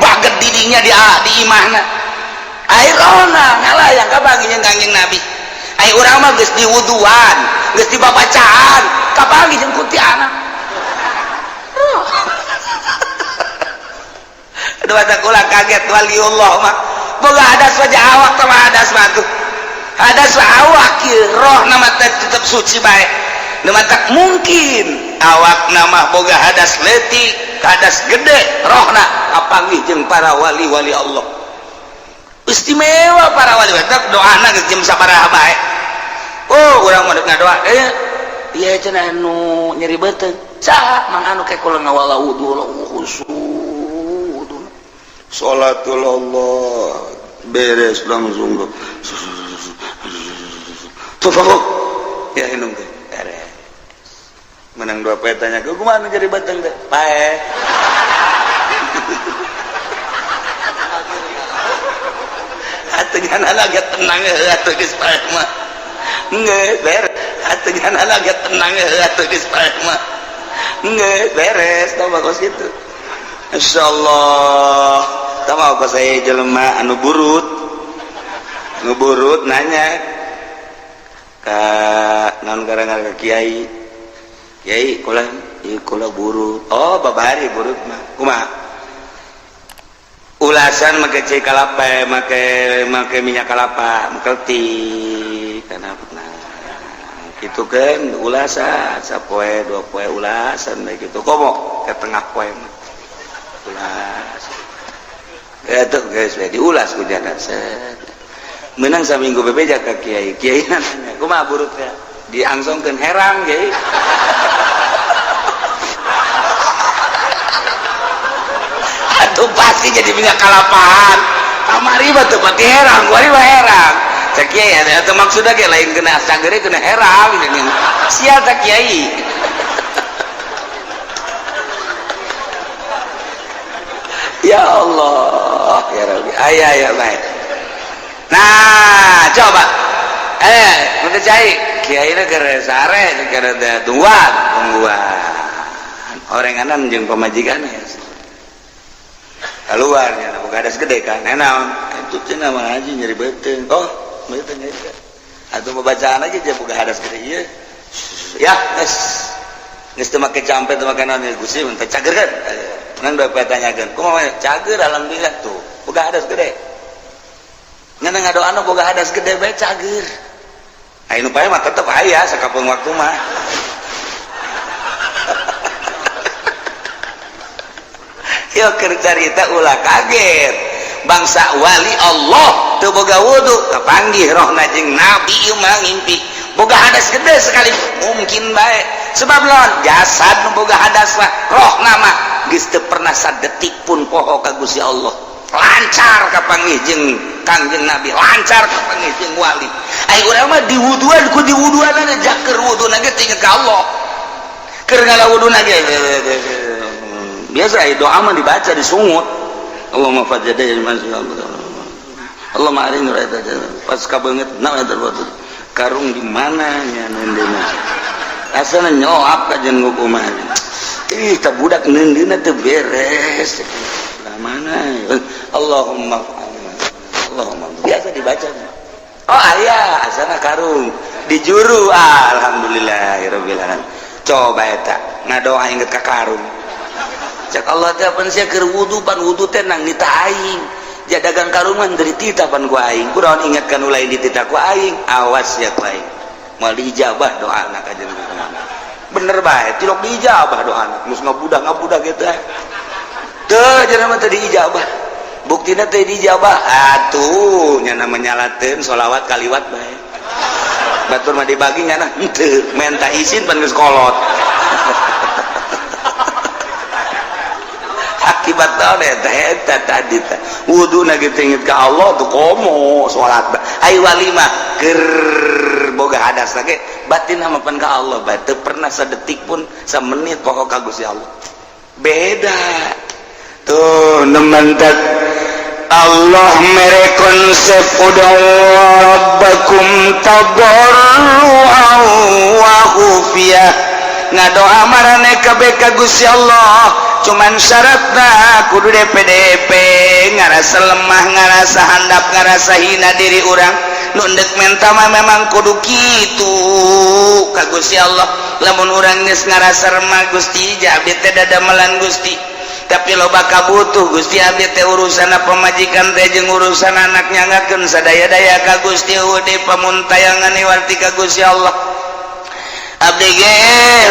baget didinya di imahna. Ai rohna ngalayang ka panggih jeung Kangjeng Nabi. Ai urang mah geus diwuduan, geus dibabacaan, ka panggih jeung kuntianak. Aduh ada kula kaget waliullah mah boga hadas wajah awak sama hadas mah tuh. Hadas mah awak ieu roh nama teh tetep suci bae. Nu matak mungkin awak nama boga hadas leutik, hadas gede rohna kapanggih jeung para wali-wali Allah. Istimewa para wali matak doana geus jeung sabaraha bae. Oh urang mah ngadoa ieu cenah anu nyeri beuteung. Saha mang anu ke kula ngawala wudu khusyuk. Sholatul Allah beres langsung tuh ya minum teh beres menang 2 poe tanya ke kumaha jadi batang teh pae atuh nyana lagi tenang atuh geus pae mah geus beres atuh nyana lagi tenang atuh geus pae mah geus beres tah bagus kitu. Insyaallah tama apa saya jelema anu burut nu burut nanya ka naon gara-gara ka kiai. Kiai kula ieu kula burut. Oh babari burut mah kumaha ulasan make cai kalapa make minyak kalapa mengkelti kana nah kitu kan ulasan sapoe 2 poe ulasan bae kitu komo ke tengah poe mah ulas itu guys diulas ku jana set menang saminggu bebeja ka kiai. Kiai nanya kumaha burut ya diangsongkeun herang kiai. Atuh pasti jadi minyak kalapaan kamari mah teu pati herang kuari mah herang cek kiai atuh maksudna ge lain kena sagere kena herang sial tak kiai. Ya Allah, ya Rabbi. Ayah ya baik. Nah, coba. Udah cai. Kiai na keur sare, keur tungguan, tungguan. Orenganan jeung pamajikan ya. Keluarnya boga hadas gede kan. Naon? Itu cenah mah haji nyeri beuteung. Oh, beuteung eta. Atuh babacaan aja jeung boga hadas gede ieu. Ya, geus. Geus teu make campe teu make naon Gusti mun teh cager kan. Nang bapak tanyakan, kumaha cager alhamdulillah tuh, boga hadas gede. Ngan ngadoana boga hadas gede bae cager. Ai nu pae mah tetep aya sakapeung waktu mah. Yo keur carita ulah kaget. Bangsa wali Allah teu boga wudu kapanggih rohna jeung nabi ieu mah ngimpi. Boga hadas gede sekali mungkin bae. Sebab lawan jasad nu boga hadas mah, roh nama geus teu pernah sadetik pun poho ka Gusti Allah. Lancar kapanggih jeung Kangjeng Nabi, lancar kapanggih jeung wali. Ai urang mah diwuduan ku diwuduan jaker wuduna ge tinggal ka Allah. Keur ngala wuduna ge biasa ai doa mah dibaca, disungut. Allahumma fajjada Allahumma arini pas kabeungeut na eta karung di mana nya neundeuna, asana nyelap ka jeung kumaha. Ih, ta budak neundeuna teu beres lah, mana Allahumma Allahumma biasa dibaca. Oh, aya asana karung di juru. Ah, alhamdulillahirabbil alamin. Coba eta ngadoa inget ka karung. Cek Allah teh, pan sia keur wudu, pan wudu teh nang nita aing. Ja dagang karungan dari tita pan ku aing, kunaon inget kan lain ditita ku aing? Awas ya ku aing moal diijabah doa anak aja. Bener bae, tilok diijabah doa anak geus ngabudah ngabudah gitu teu jadi mah teu diijabah. Buktina teu diijabah atuh nya menyalateun sholawat kaliwat bae. Batur mah dibagi nyana henteu menta izin, pan geus kolot. Akibat naon eta? Eta tadi teh wudu na ge inget ka Allah tuh, komo salat. Ai wali mah keur boga hadas lagi batin mah pan ka Allah bae, teu pernah sadetik pun, samenit pokok ka Gusti Allah. Beda tuh nemantak Allah mere konsep ud'u rabbakum tadarruan wa khufiyah. Ngadoa marane kabeh ka Gusti Allah, cuman syaratna kudu DPDP, ngarasa lemah, ngarasa handap, ngarasa hina diri urang. Nu ndek menta mah memang kudu kitu ka Gusti Allah. Lamun urang geus ngarasa remah, Gusti, abdi teh dadamelan Gusti, tapi loba kabutuh Gusti, abdi teh urusan pamajikan teh jeung urusan anak, nyangakeun sadaya-daya ka Gusti, deui pamuntayangan iwarti ka Gusti Allah. Abdi ge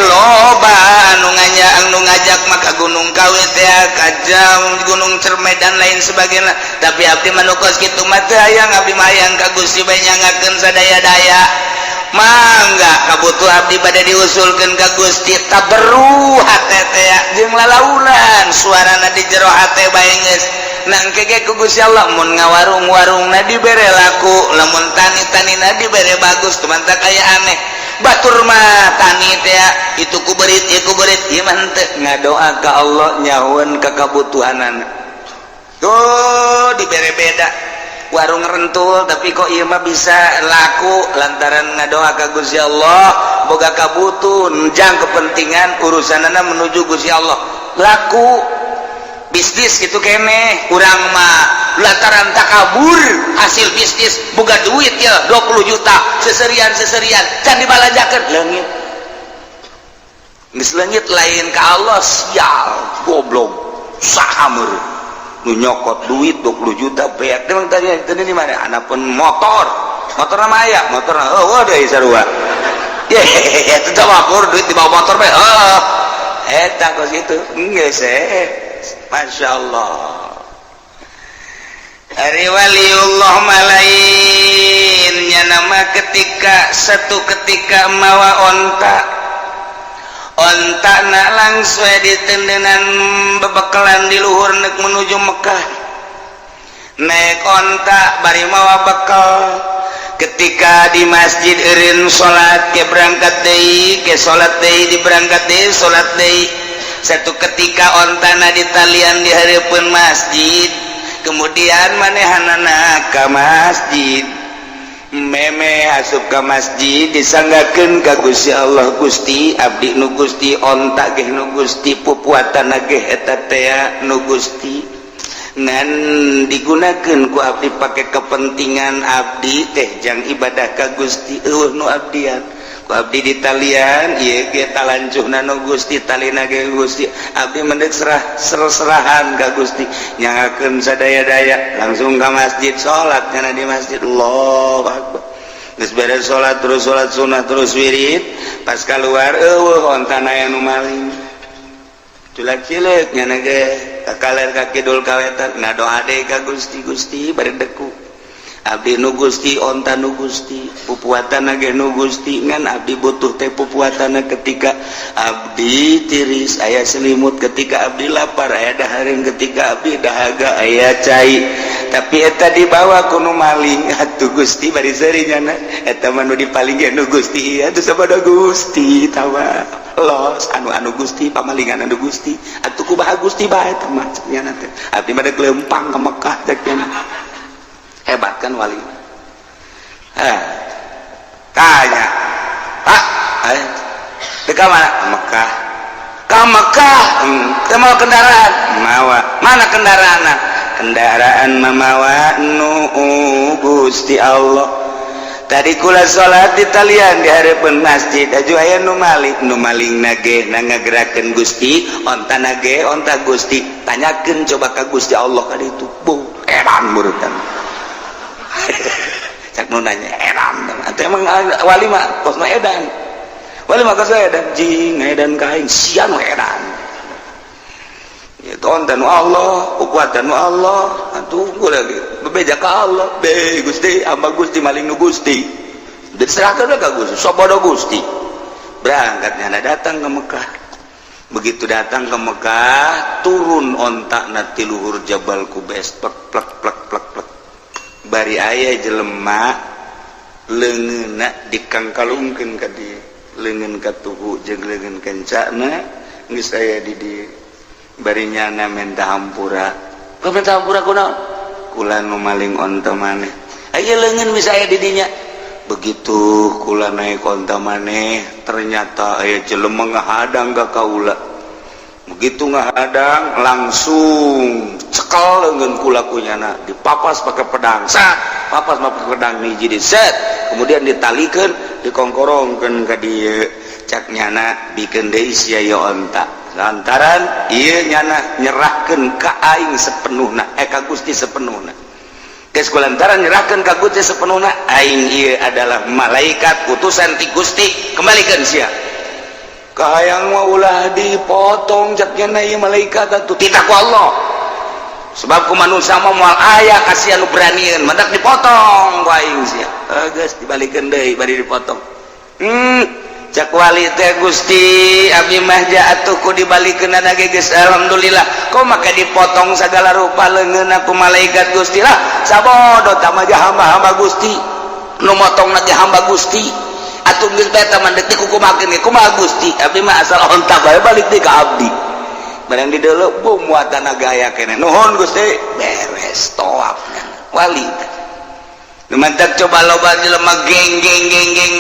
loba anu nganya, anu ngajak maka Gunung Kawi teh, ka jam Gunung Cermai dan lain sebagainya, tapi abdi mah nu kos kitu mah teu hayang. Abdi mah hayang ka Gusti bae, nyangakeun sadaya-daya. Mangga kabutuh abdi bade diusulkeun ka Gusti. Tabarru hate teh jeung lalaunan suarana di jero hate bae geus nangke ge ku Gusti Allah. Mun ngawarung-warungna dibere laku, lamun tani-tanina dibere bagus. Teman tak aya aneh, batur mah tani teh itu ku berit, ieu ku berit, ieu mah henteu. Ngadoa ka Allah nyahueun ka kabutuhanana tuh dibere. Beda warung rentul, tapi kok ieu mah bisa laku lantaran ngadoa ka Gusti Allah, boga kabutuh jang kepentingan urusanana menuju Gusti Allah, laku bisnis gitu kene. Urang mah lantaran takabur, hasil bisnis boga duit ya 20 juta, seserian seserian can dibalanjakeun, leungit. Geus leungit lain ka Allah. Sial, goblok, saha meureun nu nyokot duit 20 juta beak? Emang tadi tadi di mana anak pun motor, motor nama aya motor. Oh, deui sarua ye itu teh mabur duit di bawah motor bae. Oh, eta kos kitu geus eh. Masya Allah. Ari waliullah malainnya nama ketika satu ketika mawa onta, onta na langsung ditendenan bebekalan di luhur nek menuju Mekah, naik onta bari mawa bekal. Ketika di masjid eureun salat, ke berangkat deui, ke salat deui, di berangkat deui, salat deui. Satu ketika ontana ditalian di hareupeun masjid, kemudian manehanana ka masjid, meme asup ka masjid, disanggakeun ka Gusti Allah, Gusti, abdi nu Gusti, onta ge nu Gusti, pupuatan ge eta tea nu Gusti, ngan digunakeun ku abdi pake kepentingan abdi teh jang ibadah ka Gusti, eueuh nu abdian. Ku abdi ditalian ieu ge talanjuhna nu Gusti, talina ge Gusti. Abdi mendek serah serahan ka Gusti, nyangakeun sadaya-daya. Langsung ka masjid, salat nyana di masjid, Allahu akbar. Geus beres salat, terus salat sunah, terus wirid. Pas keluar, eueuh ontana aya nu maling. Culak cileuk nyana ge ka kaler, ka kidul, ka wetan, ngadoa deui ka Gusti. Gusti, bari deku Abdi nu Gusti, onta nu Gusti, pupuatan ge nu Gusti, ngan abdi butuh teh pupuatan ketika abdi tiris aya selimut, ketika abdi lapar aya dahareun, ketika abdi dahaga aya cai. Tapi eta dibawa ku nu maling atuh Gusti, bari seuri nyana eta mah nu dipaling ge nu Gusti atuh, sabodo Gusti tawa los anu anu Gusti, pamalingan anu Gusti atuh, kumaha Gusti bae eta mah nyana teh. Abdi mah lempang ka Mekah cek nyana. Hebat kan wali? Eh, tanya, "Pak, eh, ke mana?" "Ke Mekah." "Ke Mekah?" Mau kendaraan?" "Mawa." "Mana kendaraan?" "Kendaraan mamawa nu Gusti Allah. Tadi kula salat di talian di hadapan masjid, aju aya nu maling. Nu maling nage na ngagerakeun Gusti, onta nage onta Gusti. Tanyakeun coba ka Gusti Allah ka ditu." Bu, edan murutan. Cak nu nanya edan. Atuh emang wali mah kosna edan. Wali mah kosna edan, jing edan ka aing sia nu edan. Itu onta nu Allah, kuatan nu Allah, atuh lagi bebeja ka Allah, "Be Gusti, hamba Gusti maling nu Gusti." Diserahkeun ka Gusti, sabodo Gusti. Berangkatnya datang ke Mekah. Begitu datang ke Mekah, turun onta na ti luhur Jabal Kubes, plek plek plek plek plek. Bari aya jelema leungeunna dikangkalungkeun ka dieu, leungeun katuhu jeung leungeun kencana geus aya di dieu. Bari nyana minta hampura. Kau minta hampura kunaon? "Kula nu maling onta maneh. Aya leungeun bisa aya di dinya. Begitu kula naik onta maneh, ternyata aya jelema ngahadang ka kaula. Begitu ngahadang, langsung cekel leungeun kula ku nyana, dipapas pakai pedang, sat, papas pakai pedang hiji di set, kemudian ditalikeun, dikongkorongkeun ka dieu. Cak nyana, bikeun deui sia ieu onta, lantaran ieu nyana nyerahkeun ka aing sepenuhna, eh, ka Gusti sepenuhna. Geus kulantaran nyerahkeun ka Gusti sepenuhna, aing ieu adalah malaikat utusan ti Gusti, kembalikan sia." "Kahayang mah ulah dipotong," cak nyana, "ieu malaikat atuh titah ku Allah, sebab ku manusia mah moal aya kasihan nu beranian, matak dipotong ku aing sia." Geus dibalikeun deui bari dipotong. Cak wali teh, "Gusti, abdi mah atuh ku dibalikeun ge geus alhamdulillah, kok maka dipotong segala rupa leungeun ku malaikat Gusti lah. Sabodo tah mah hamba-hamba Gusti, nu motong ge hamba Gusti atuh, geus bae tah mah deuk dikukumakeun ge kumaha Gusti? Abdi mah asal onta bae balik deui ka abdi." Barang di deuleu bu muatan gaya keneh, "Nuhun Gusti." Beres tawafnya wali teh. Nu mantak coba loba jelema geng geng geng geng.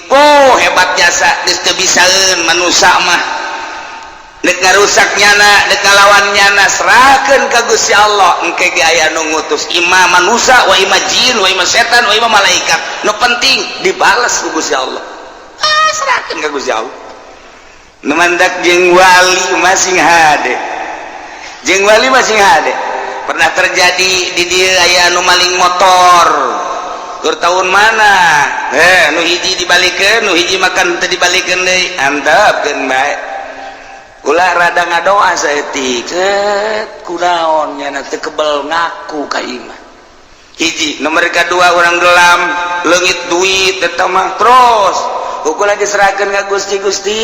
Oh, hebat jasa geus teu bisaeun manusa mah. Dek ngarusak nyana, dek ngalawan nyana, serahkeun ka Gusti Allah. Engke ge aya nu ngutus, ima manusa wa ima jin wa ima setan wa ima malaikat, nu penting dibales ku Gusti Allah. Ah, serahkeun ka Gusti Allah. Nu mantak jeung wali masing hade, jeung wali masing hade. Pernah terjadi di dieu aya nu maling motor. Keur tahun mana? Eh, nu hiji dibalikeun, nu hiji makan teu dibalikeun deui. Antepkeun bae. Ulah rada ngadoa saeutik. Set, kunaon nyana teu kebel ngaku ka imah. Hiji, nomor kedua orang gelam, leungit duit eta mah terus. Hukum diserahkeun ka Gusti. "Gusti,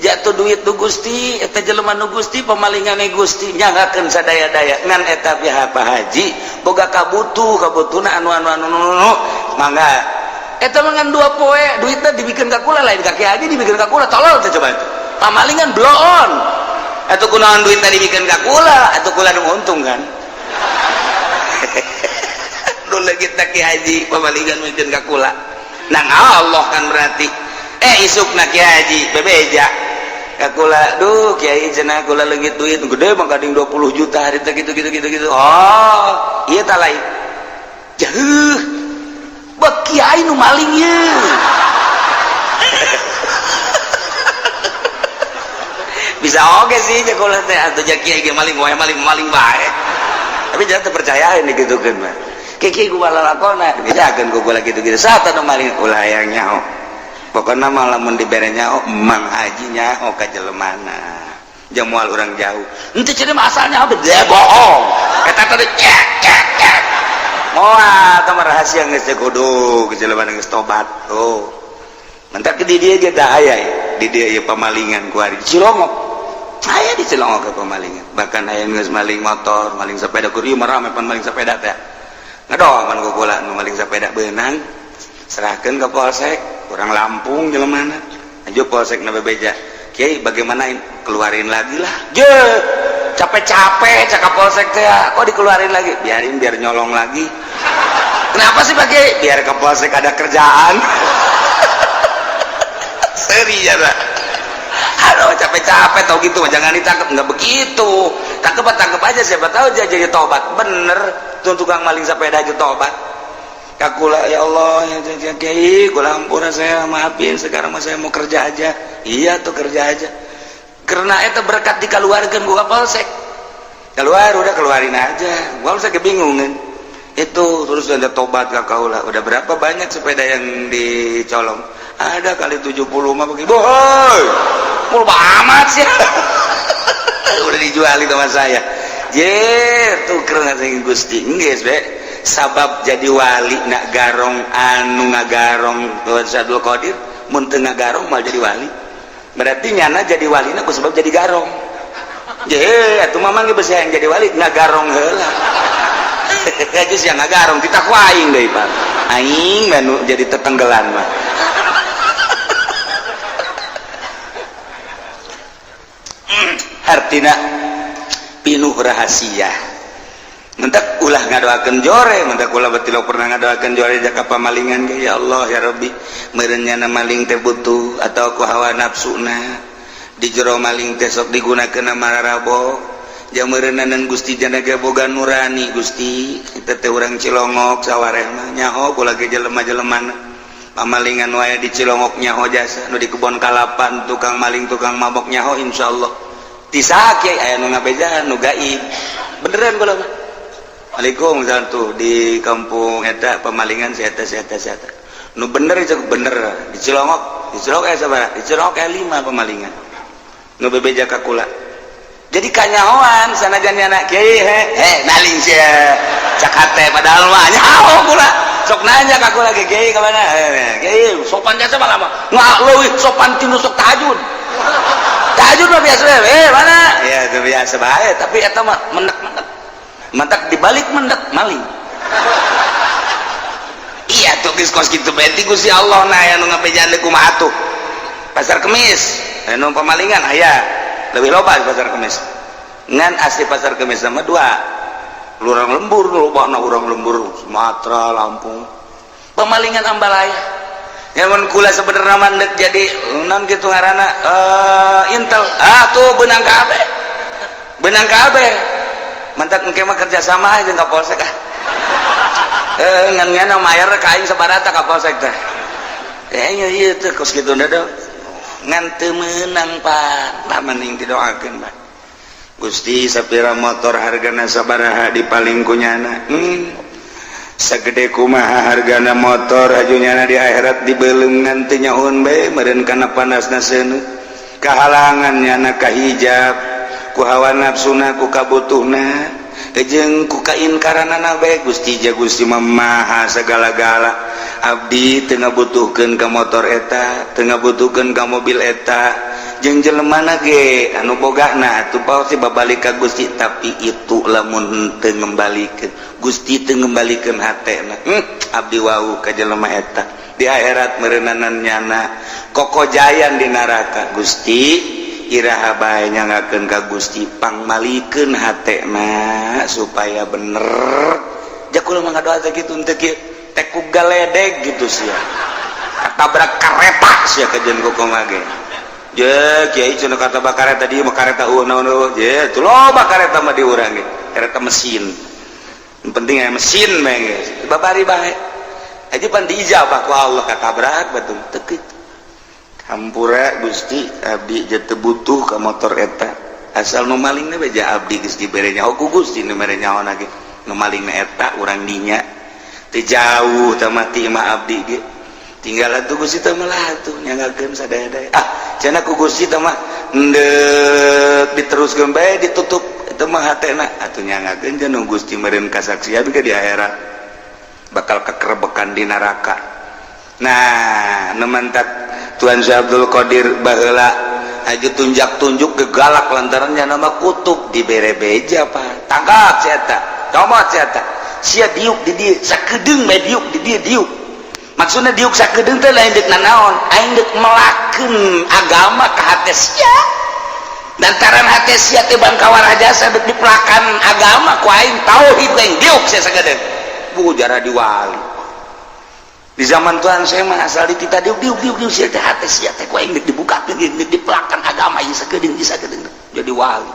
jatuh duit nu Gusti, eta jelema nu Gusti, pemalingane Gusti, nyanggakeun sadaya-daya." Ngan eta pihak Pak Haji boga kabutuh, kabutuhna anu anu anu anu, mangga eta mah ngan 2 poe duitna dibikeun ka kula, lain ka Kiai Haji, dibikeun ka kula. Tolol teh coba itu pamalingan bloon atuh. Kunaon duitna dibikeun ka kula? Atuh kula nu untung kan nu leungit Kiai Haji, pamalingan mikeun ka kula nang Allah kan berarti. Eh, isukna Kiai Haji bebeja ka kula, "Duh Kiai," cenah, "kula leungit duit gede mah kading 20 juta hari teh," gitu gitu gitu gitu. Oh iya, tak lain jauh bek kiai nu maling ye. Bisa oke sih cek kula teh, atuh ja kiai ge maling wae, maling maling bae. Tapi jangan terpercaya ini gitu kan mah kiai gua lalakona dibejakeun ku kula gitu gitu. Saat anu maling ulah hayang nyaho, pokoknya malah mun dibere nyaho Mang Haji nyaho ka jelemana, jamual orang jauh henteu cenah mah asalnya apa dia bohong eta tadi cek cek cek. Moal tah rahasia geus teh kudu geus jelema geus tobat. Oh. Mentak di dia ge tah aya di dia ieu pamalingan ku ari Cilongok. Aya di Cilongok ke pamalingan. Bahkan aya geus maling motor, maling sepeda, kur ieu mah rame pan maling sepeda teh. Ngedong pan ku kula nu maling sepeda beunang. Serahkeun ke polsek, kurang Lampung jelemana. Aja polsek na bebeja. Kiai, bagaimana ini? Keluarin lagi lah. Je, capek-capek cakap polsek teh, kok dikeluarin lagi? Biarin, biar nyolong lagi. Kenapa sih, Pak Kiai? Biar ke polsek ada kerjaan. Seri ya, Pak. Aduh, capek-capek tau gitu, jangan ditangkap. Nggak begitu. Tangkep tangkep aja, siapa tahu dia jadi tobat. Bener, tuh tukang maling sepeda aja tobat. Kakula, ya Allah, ya, ya, Kiai, kula ampura, saya maafin, sekarang mah saya mau kerja aja. Iya tuh, kerja aja. Karena itu berkat dikeluarkan gua polsek. Keluar, udah keluarin aja. Gua polsek kebingungan. Itu terus ada tobat ke kaula. Udah berapa banyak sepeda yang dicolong? Ada kali 70 mah begitu. Boy, mau amat sih. Udah dijual itu sama saya. Jer, tuh keren sing Gusti. Geus be. Sabab jadi wali nak garong, anu ngagarong Abdul Qadir mun teu ngagarong mal jadi wali. Berarti nyana jadi wali ku sebab jadi garong. Je, atuh mamang ge besi yang jadi wali ngagarong heula. Aja sih ngagarong kita ku aing deui, Pak. Aing manu jadi tetenggelan mah. Artina pinuh rahasia. Mentak ulah ngadoakeun jore, mentak ulah betul pernah ngadoakeun jore jaka pamalingan ge, ya Allah ya Rabbi, meureun nyana maling teh butuh atau ku hawa nafsuna di jero maling teh sok digunakeun mararabo jang meureunanan Gusti jana ge boga nurani. Gusti, eta teh urang Cilongok sawareh mah nyaho kula ge jelema-jelemana pamalingan wae di Cilongok, nyaho jasa nu di kebon kalapan tukang maling, tukang mabok nyaho. Insyaallah ti saha, Kiai? Aya nu ngabejaan nu gaib beneran kula mah. Waalaikumsalam, tuh di kampung eta pemalingan si eta, si eta, si eta. Nu bener itu bener di Cilongok, di Cilongok sabaraha? Di Cilongok lima pemalingan. Nu bebeja ka kula. Jadi kanyahoan sanajan nyana kiai he, he maling sia. Cak hate padahal mah nyaho kula. Sok nanya ka kula ge, kiai ka mana? Kiai sopan jasa malah mah. Nggak leuwih sopan tinu sok tahajud. Tahajud mah biasa mana? Ya itu biasa bae, tapi eta mah menek-menek. Mantak dibalik mendak maling. Iya tuh geus kos kitu beti Gusti Allah nah anu ngabejaan deui kumaha atuh. Pasar Kemis anu pemalingan aya lebih loba di Pasar Kemis. Ngan asli Pasar Kemis sama dua. Urang lembur loba na, urang lembur Sumatera, Lampung. Pemalingan ambalaya. Ya mun kula sebenarnya mandek jadi non kitu ngaranna intel. Ah tuh benang kabeh. Benang kabeh. Mantak engke mah kerja sama aja ka polsek ah. Ngan nyana mayar ka aing sabarata ka polsek teh. Iya ieu teh kos kitu da ngan teu meunang, Pak. Lah mending didoakeun, Pak. Gusti, sapira motor hargana sabaraha dipaling ku nyana. Sagede kumaha hargana motor aju nyana di akhirat dibeuleum ngan teu nyahoun bae meureun kana panasna seuneu. Kahalangan nyana kahijab ku hawa nafsuna, ku kabutuhna jeung ku kainkaranana bae. Gusti, ja Gusti mah maha segala-gala, abdi teu ngabutuhkeun ka motor eta, teu ngabutuhkeun ka mobil eta jeung jelemana ge anu bogana atuh pasti babalik ka Gusti. Tapi itu lamun teu ngembalikeun Gusti, teu ngembalikeun hatena, abdi wau ka jelema eta di akhirat meureunanan nyana kokojayan di neraka. Gusti, iraha bae nyangakeun ka Gusti pangmalikeun hatena supaya bener. Jakul mah ngadoa teh kitu teu kieu teh ku galedeg gitu sia katabrak kareta sia kajeun kumaha ge. Je kiai cenah kata kareta dieu mah kareta eueuh naon eueuh je tuh loba kareta mah di urang ge kareta mesin, yang penting aya mesin bae geus babari bae aja pan diijabah ku Allah katabrak batum teu kitu. Hampura Gusti, abdi je teu butuh ka motor eta, asal nu malingna beja abdi geus dibere nyaho ku Gusti. Nu mere nyaho ge nu malingna eta urang dinya teu jauh teh mati mah abdi ge tinggal atuh Gusti teh mah atuh nyangakeun sadaya-daya. Ah cenah ku Gusti teh mah endek diteruskeun bae ditutup eta mah hatena atuh nyangakeun cenah Gusti meureun kasaksian ke di akhirat. Bakal kekerebekan di neraka. Nah, nu mantak Tuan Syekh Abdul Qadir baheula aju tunjak-tunjuk gegalak lantarannya nama kutub dibere beja, Pak. Tangkap si eta, comot si eta. Sia diuk di dieu sakedeung bae, diuk di dieu diuk. Maksudnya diuk sakedeung teh lain deuk nanaon, aing deuk melakeun agama ka hate sia. Lantaran hate sia teh bangkawara jasa, deuk dipelakan agama ku aing, tauhid aing diuk sia sakedeung. Bu jara di wali. Di zaman Tuhan saya mah asal ditita diuk diuk diuk diuk sia teh, hate sia teh ku aing deuk dibukakeun, deuk dipelakan agama ieu sakedeung ieu sakedeung jadi wali.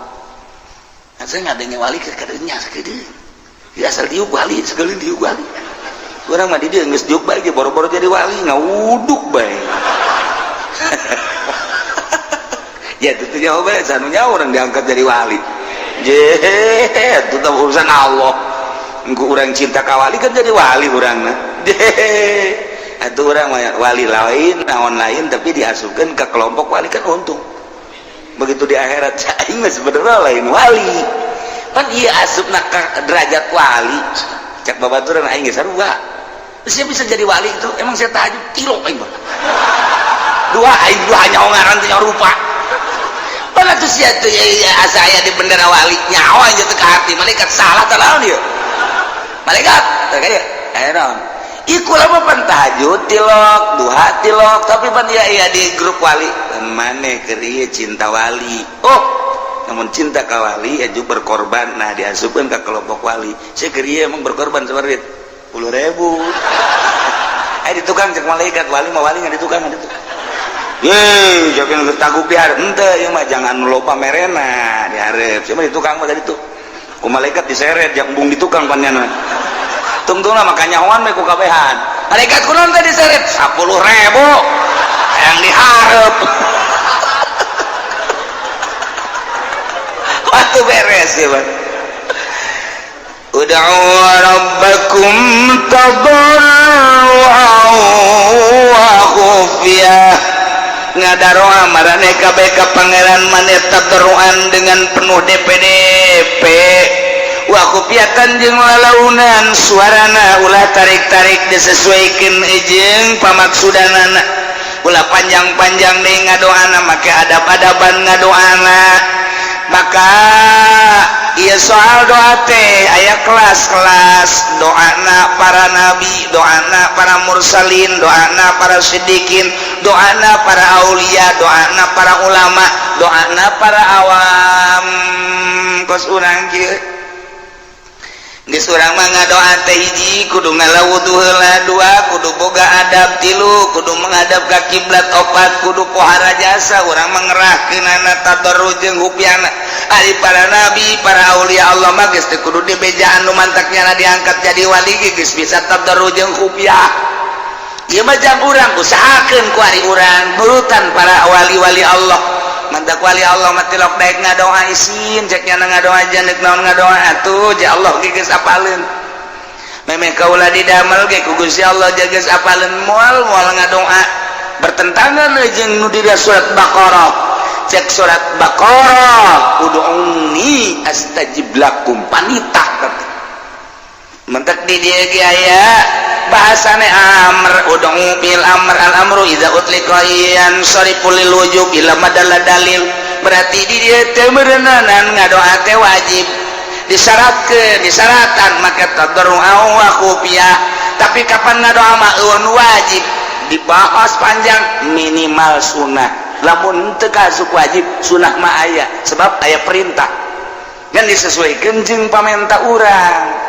Nah, saya ngadengnya wali ke kadeungnya sakedeung. Ya asal diuk wali, sekali diuk wali. Urang mah di dieu geus diuk bae ge boro-boro jadi wali, ngawuduk bae. Ya itu jawabannya sanunya orang diangkat jadi wali. Je, itu teh urusan Allah. Engko urang cinta ka wali kan jadi wali urang mah. Je, atuh urang mah wali lain, naon lain, tapi diasupkeun ke kelompok wali kan untung. Begitu di akhirat aing mah sebenarnya lain wali. Pan ieu asupna ka derajat wali. Cek babaturan aing geus sarua. Siapa bisa jadi wali itu? Emang saya tahajud tilok aing mah. Dua aing dua nyawa ngaran teh nyawa rupa. Pan atuh sia teh ya, asa aya di bendera wali nyawa aja teh ka hati malaikat salah teh naon ieu? Malaikat teh kaya aya naon? Ieu kula mah pan tahajud tilok, duha tilok, tapi pan ieu aya di grup wali. Maneh keur ieu cinta wali. Oh, namun cinta ka wali aju berkorban, nah diasupkeun ka kelompok wali. Saya keur ieu emang berkorban seperti 10.000. Eh, di tukang cek malaikat wali mah wali nggak di tukang, nggak di tukang. Yeay, siapa yang taguk di hareup? Henteu, ieu mah jangan loba merena di hareup. Siapa di tukang mah tadi tuh. Ku malaikat diseret yang embung di tukang panjana. Tungtungna maka nyahoan we ku kabehan. Malaikat kunaon teh diseret? 10.000 yang dihareup. Waktu beres ya, Bang. Ud'u rabbakum tadarruan wa khufiyah. Ngadaroa marane kabeh ka pangeran maneh tadarruan dengan penuh DPDP wa khufiyatan jeung lalaunan suarana, ulah tarik-tarik, disesuaikan jeung pamaksudanana, ulah panjang-panjang deui ngadoana, make adab-adaban ngadoana. Maka iya, soal doa teh aya kelas-kelas. Doana para nabi, doana para mursalin, doana para sidikin, doana para aulia, doana para ulama, doana para awam kos urang kieu. Geus urang mah ngadoa teh hiji kudu ngalawudu heula, dua kudu boga adab, tilu kudu menghadap ka kiblat, opat kudu pohara jasa. Urang mah ngerahkeunana tadarru jeung hupiana. Ari para nabi, para aulia Allah mah geus teu kudu dibejaan, nu mantaknya diangkat jadi wali ge geus bisa tadarru jeung hupiah. Ieu mah jang urang usahakeun ku ari urang nurutan para wali-wali Allah. Mantak wali Allah mah tilok daek ngadoa isin, cek nyana ngadoa janek naon ngadoa atuh ja Allah ge geus apaleun. Memeh kaula didamel ge ku Gusti Allah ja geus apaleun, moal moal ngadoa bertentangan jeung nu di surat Baqarah. Cek surat Baqarah, ud'uni astajib lakum, panitah. Mentek di dieu ge aya bahasane amr, ud'u bil amr, al amru idza utliqa yansarifu lil wujub ila madalla dalil. Berarti di dieu teh meureunanan ngadoa teh wajib, disyaratkeun, disyaratkan make tadarru wa khufiyah. Tapi kapan ngadoa mah eueun wajib dibahas panjang, minimal sunnah. Lamun teu kasup wajib, sunnah mah aya, sebab aya perintah kan disesuaikan jeung pamenta urang.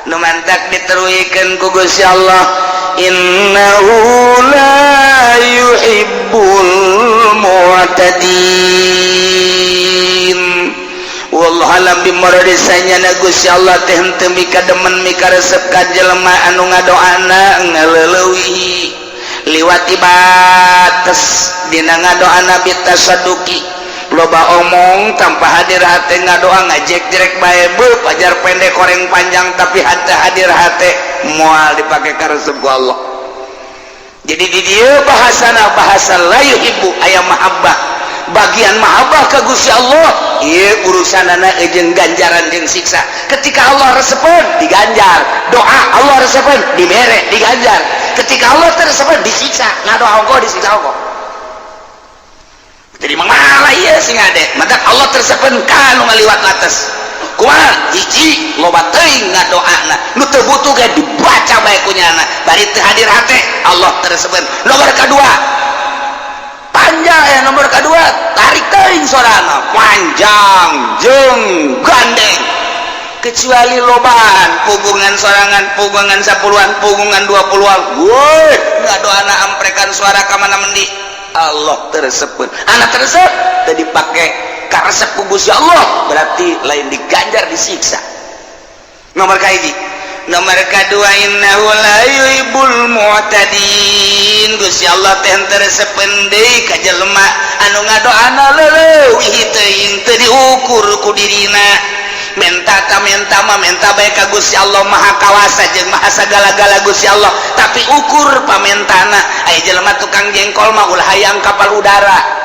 Nu mantak diteruikeun ku Gusti Allah, innahu la yuhibbul mu'tadin. Wallahu alam bimurad, sanyana Gusti Allah teh henteu mika demen, mika resep ka jelema anu ngadoana ngaleuleui, liwati bates dina ngadoana, bitasaduki, loba omong tanpa hadir hate, ngadoa ngajek-jerek bae, beup ajar pendek koreng panjang, tapi hate hadir hate, moal dipake karesep ku Allah. Jadi di dieu bahasana bahasa la yuhibbu, aya mahabbah. Bagian mahabbah ka Gusti Allah ieu urusanana jeung ganjaran jeung siksa. Ketika Allah resepeun diganjar, doa Allah resepeun dibere diganjar. Ketika Allah teu resepeun disiksa, ngadoa ongkoh disiksa ongkoh. Jadi malah ieu sing ade, matak Allah teu resepeun ka nu ngaliwat batas. Kumaha? Hiji, loba teuing ngadoana, nu teu butuh ge dibaca bae ku nyana, bari teu hadir hate, Allah teu resepeun. Nomor kadua, panjang ya, nomor kedua tarik teuing sorana panjang jeung gandeng, kecuali lobaan pugungan sorangan, pugungan 10-an, pugungan 20-an, woi ngadoana amprekan suara ka mana mendi, Allah teu resepeun. Anak teu resep teu dipake karesep ku Gusti Allah, berarti lain diganjar, disiksa. Nomor kahiji. Nomor kedua, innahu la yuhibbul mu'tadin. Gusti Allah teh teu resepeun deui ka jelema anu ngadoana leuwih teuing, teu diukur ku dirina. Menta ta menta mah menta bae ka Gusti Allah, Maha Kawasa jeung Maha sagala-gala Gusti Allah, tapi ukur pamentana. Aya jelema tukang jengkol mah ulah hayang kapal udara.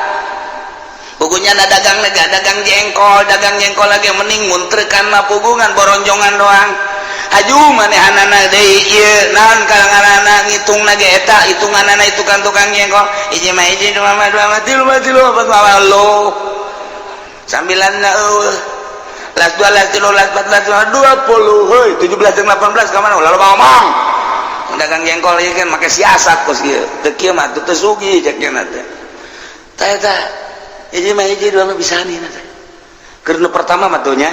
Pugunya na dagang lega dagang jengkol, dagang jengkol lagi mending muntrekan mah pugungan boronjongan doang. Haju manehanana deui ieu naon kalanganana ngitungna ge eta hitunganana itu kan tukang jengkol hiji mah hiji, dua mah dua mah, tilu mah tilu, opat mah lo sambilan na eueuh las dua, las tilu, las empat, las lima, 20, heuy 17 jeung 18 ka mana? Ulah loba ngomong. Dagang jengkol ieu kan make siasat kos ieu teu kieu mah teu sugih cek nya teh. Tah eta hiji mah hiji, dua mah bisa nih teh. Keur nu pertama mah tuh nya,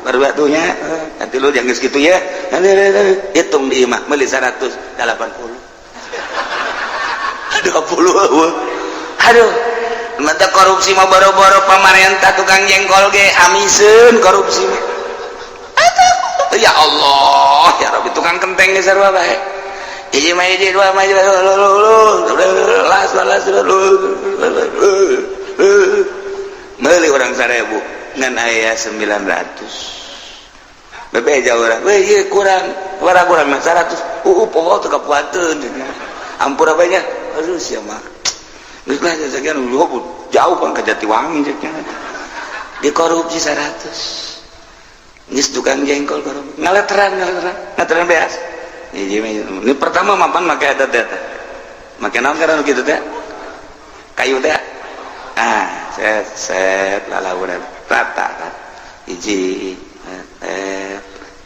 baru atuh nya, nanti lu jangan geus kitu ya. Hitung di imah meuli 180. 20 eueuh. Aduh, mata korupsi mah boro-boro pamarentah, tukang jengkol ge amiseun korupsi mah. Aduh, ya Allah, ya Rabbi, tukang kenteng ge sarua bae. Hiji mah hiji, dua mah las las meuli urang 1000 ngan aya 900, bebeja urang, weh ieu kurang, kurang kurang mah 100, poho teu kapuateun, ampura bae nya. Aduh sia mah geus lah sekian jauh pan ka Jatiwangi cek nya. Dikorupsi 100 geus tukang jengkol korupsi, ngaleteran ngaleteran ngaleteran beas. Hiji mah ini pertama mapan make eta teh, make naon karena kitu teh, kayu teh, ah set set lalaunan rata kan, hiji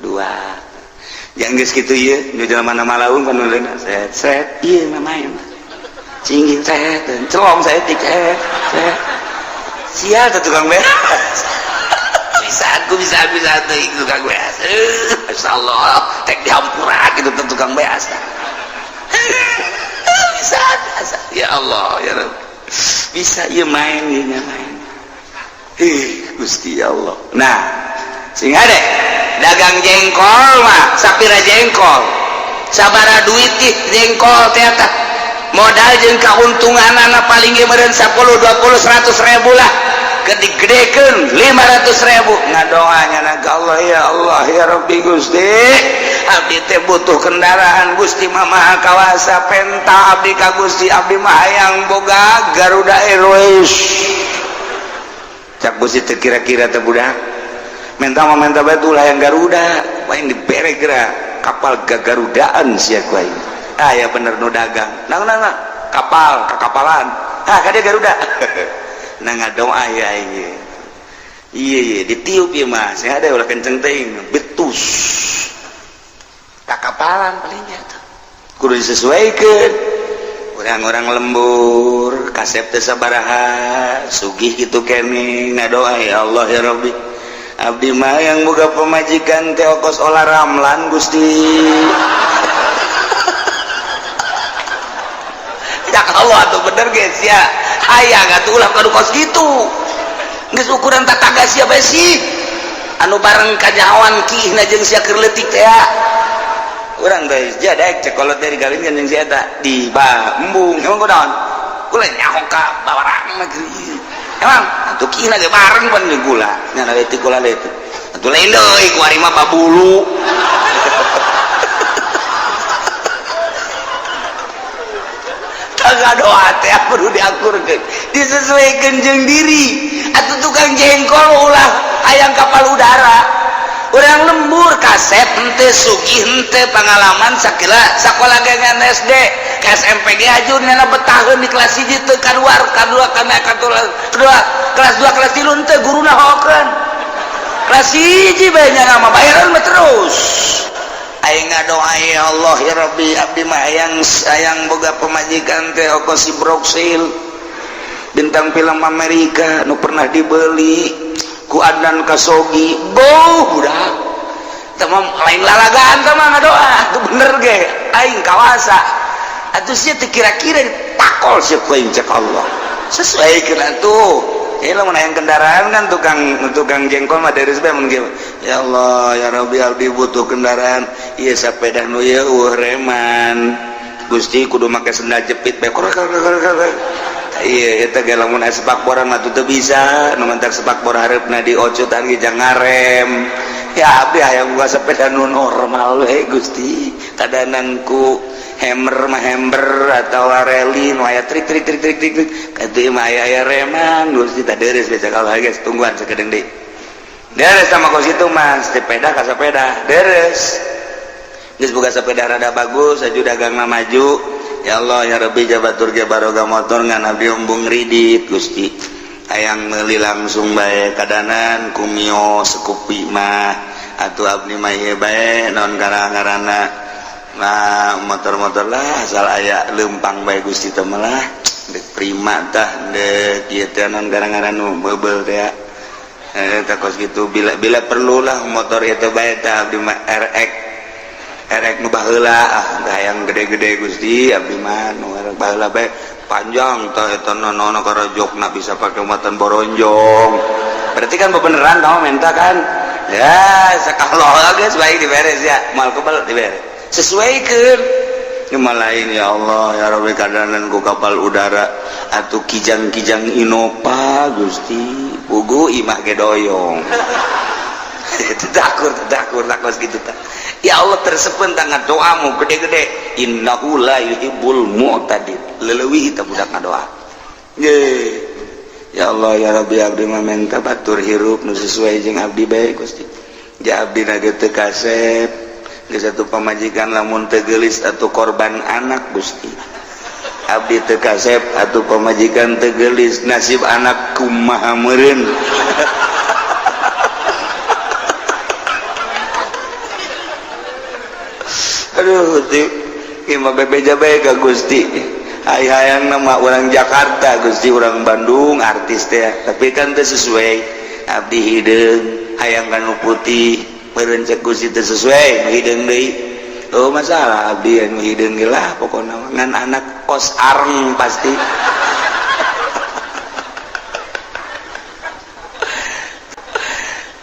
dua yang geus kitu ieu nu jelema malaung kan nuleuna set set ieu mah main cinggih set celong saeutik set set sia teh tukang beas bisa aku bisa bisa teh tukang beas. Masyaallah tek dihampura gitu teh tukang beas bisa bisa. Ya Allah ya Rabb, bisa ieu main ieu main. Ih Gusti Allah. Nah sing ade dagang jengkol mah sapira jengkol sabara duit ih jengkol teh tah modal jeung kauntunganana paling ge meureun 10 20 100 ribu lah, gede-gedekeun 500 ribu, ngadoanya na ka Allah, ya Allah ya Rabbi Gusti, abdi teh butuh kendaraan, Gusti mah Maha Kawasa, penta abdi ka Gusti, abdi mah hayang boga Garuda Airways. Cak Gusti teh kira-kira teh budak menta mah menta bae ulah hayang Garuda, paling dibere geura kapal gagarudaan sia ku aing. Ah ya bener nu dagang nang nang kapal kakapalan, ah ka dia Garuda. Nah ngadoa ya aing iya iya ditiup ieu mah saya ada ulah kenceng teuing betus kakapalan palingnya tuh kudu disesuaikan. Orang-orang lembur kasep teh sabaraha sugih kitu kene ngadoa, ya Allah ya Rabbi, abdi mah yang boga pemajikan teh okos Olla Ramlan Gusti. Ya Allah atuh bener guys ya, hayang atuh ulah kadu kos kitu geus ukuran tataga sia bae sih anu bareng kanyawan kihna jeung sia keur leutik teh urang teh jadek cek kolot dari kawin kan jeung si eta di embung emang kunaon gula nyaho ka bawarang negeri emang atuh kihna ge bareng pan jeung gula nya leutik gula leutik atuh lain deui ku ari mah babulu. Doa teh perlu diakurkeun di Disesuaikan jeung diri. Atuh tukang jengkol ulah hayang kapal udara. Urang lembur kasep henteu, sugih henteu, pengalaman sakila sakola ge ngan SD ke SMP ge ajun nyana betaheun di kelas 1 teu kaluar, kadua kana kadua kelas 2 kelas 3 henteu guruna hokeun. Kelas 1 bae nyana mah bayaran mah terus. Aing ngadoa ya Allah ya Rabbi, abdi mah hayang hayang boga pamajikan teh oko si Broksil, bintang film Amerika nu pernah dibeli ku Adnan Kasogi. Boh budak teh mah lain lalagaan teh mah ngadoa atuh bener ge aing kawasa atuh sia teu kira-kira ditakol sia ku aing cek Allah sesuaikeun atuh. Ini lamun hayang kendaraan kan tukang tukang jengkol mah dari sebab mun ya Allah ya Rabbi abdi butuh kendaraan ieu sepeda nu ieu eueuh reman Gusti kudu make sendal jepit bae. Iya eta ge lamun aya sepakboran mah teu bisa nu mantak sepakbor hareupna diocutan ge jang ngarem. Ya abdi hayang boga sepeda nu normal we Gusti, kadanan ku hammer mah hammer atau rally nu aya trik trik trik trik trik trik katuh mah aya aya reman Gusti. Tah deres baca kalau geus tungguan sakedeung deui deres sama kos itu mah sepeda ka sepeda deres geus boga sepeda rada bagus aju dagangna maju. Ya Allah ya Rabbi, jabatur ge baroga motor ngan abdi embung ridit Gusti, hayang meuli langsung bae kadanan ku Mio Scoopy mah atuh abdi mah ieu bae naon ngaranna nah motor-motor lah asal aya leumpang bae Gusti teh mah lah deuk Prima tah deuk ieu teh naon ngaran nu meubel teh tah kos kitu. Bila bila perlu lah motor itu bae tah abdi mah RX RX nu baheula ah hayang gede-gede Gusti abdi mah nu baheula bae panjang tah eta nono karajokna bisa pake muatan boronjong. Berarti kan beneran tau minta kan ya sakalo geus baik diberes ya moal kebel diberes sesuaikeun. Cuma lain ya Allah ya Rabbi kadanan ku kapal udara atau kijang-kijang Innova Gusti pugu imah ge doyong. Takut takut takut gitu tak ya Allah tersepen tangan doamu gede-gede innahu la yuhibbul mu'tadin leleuwih eta budak ngadoa. Ye ya Allah ya Rabbi abdi mah menta batur hirup nu sesuai jeung abdi bae Gusti. Ja abdi na ge teu kasep geus atuh pamajikan lamun teu geulis atuh korban anak Gusti. Abdi teu kasep atuh pamajikan teu geulis nasib anak kumaha meureun. Aduh Gusti ieu mah bebeja bae ka Gusti. Ai hayang nama orang Jakarta Gusti, orang Bandung artis teh tapi kan teu sesuai abdi hideung hayang kanu putih meureun cek Gusti teu sesuai nu hideung deui. Oh masalah abdi anu hideung ge lah pokona ngan anak kos areng pasti.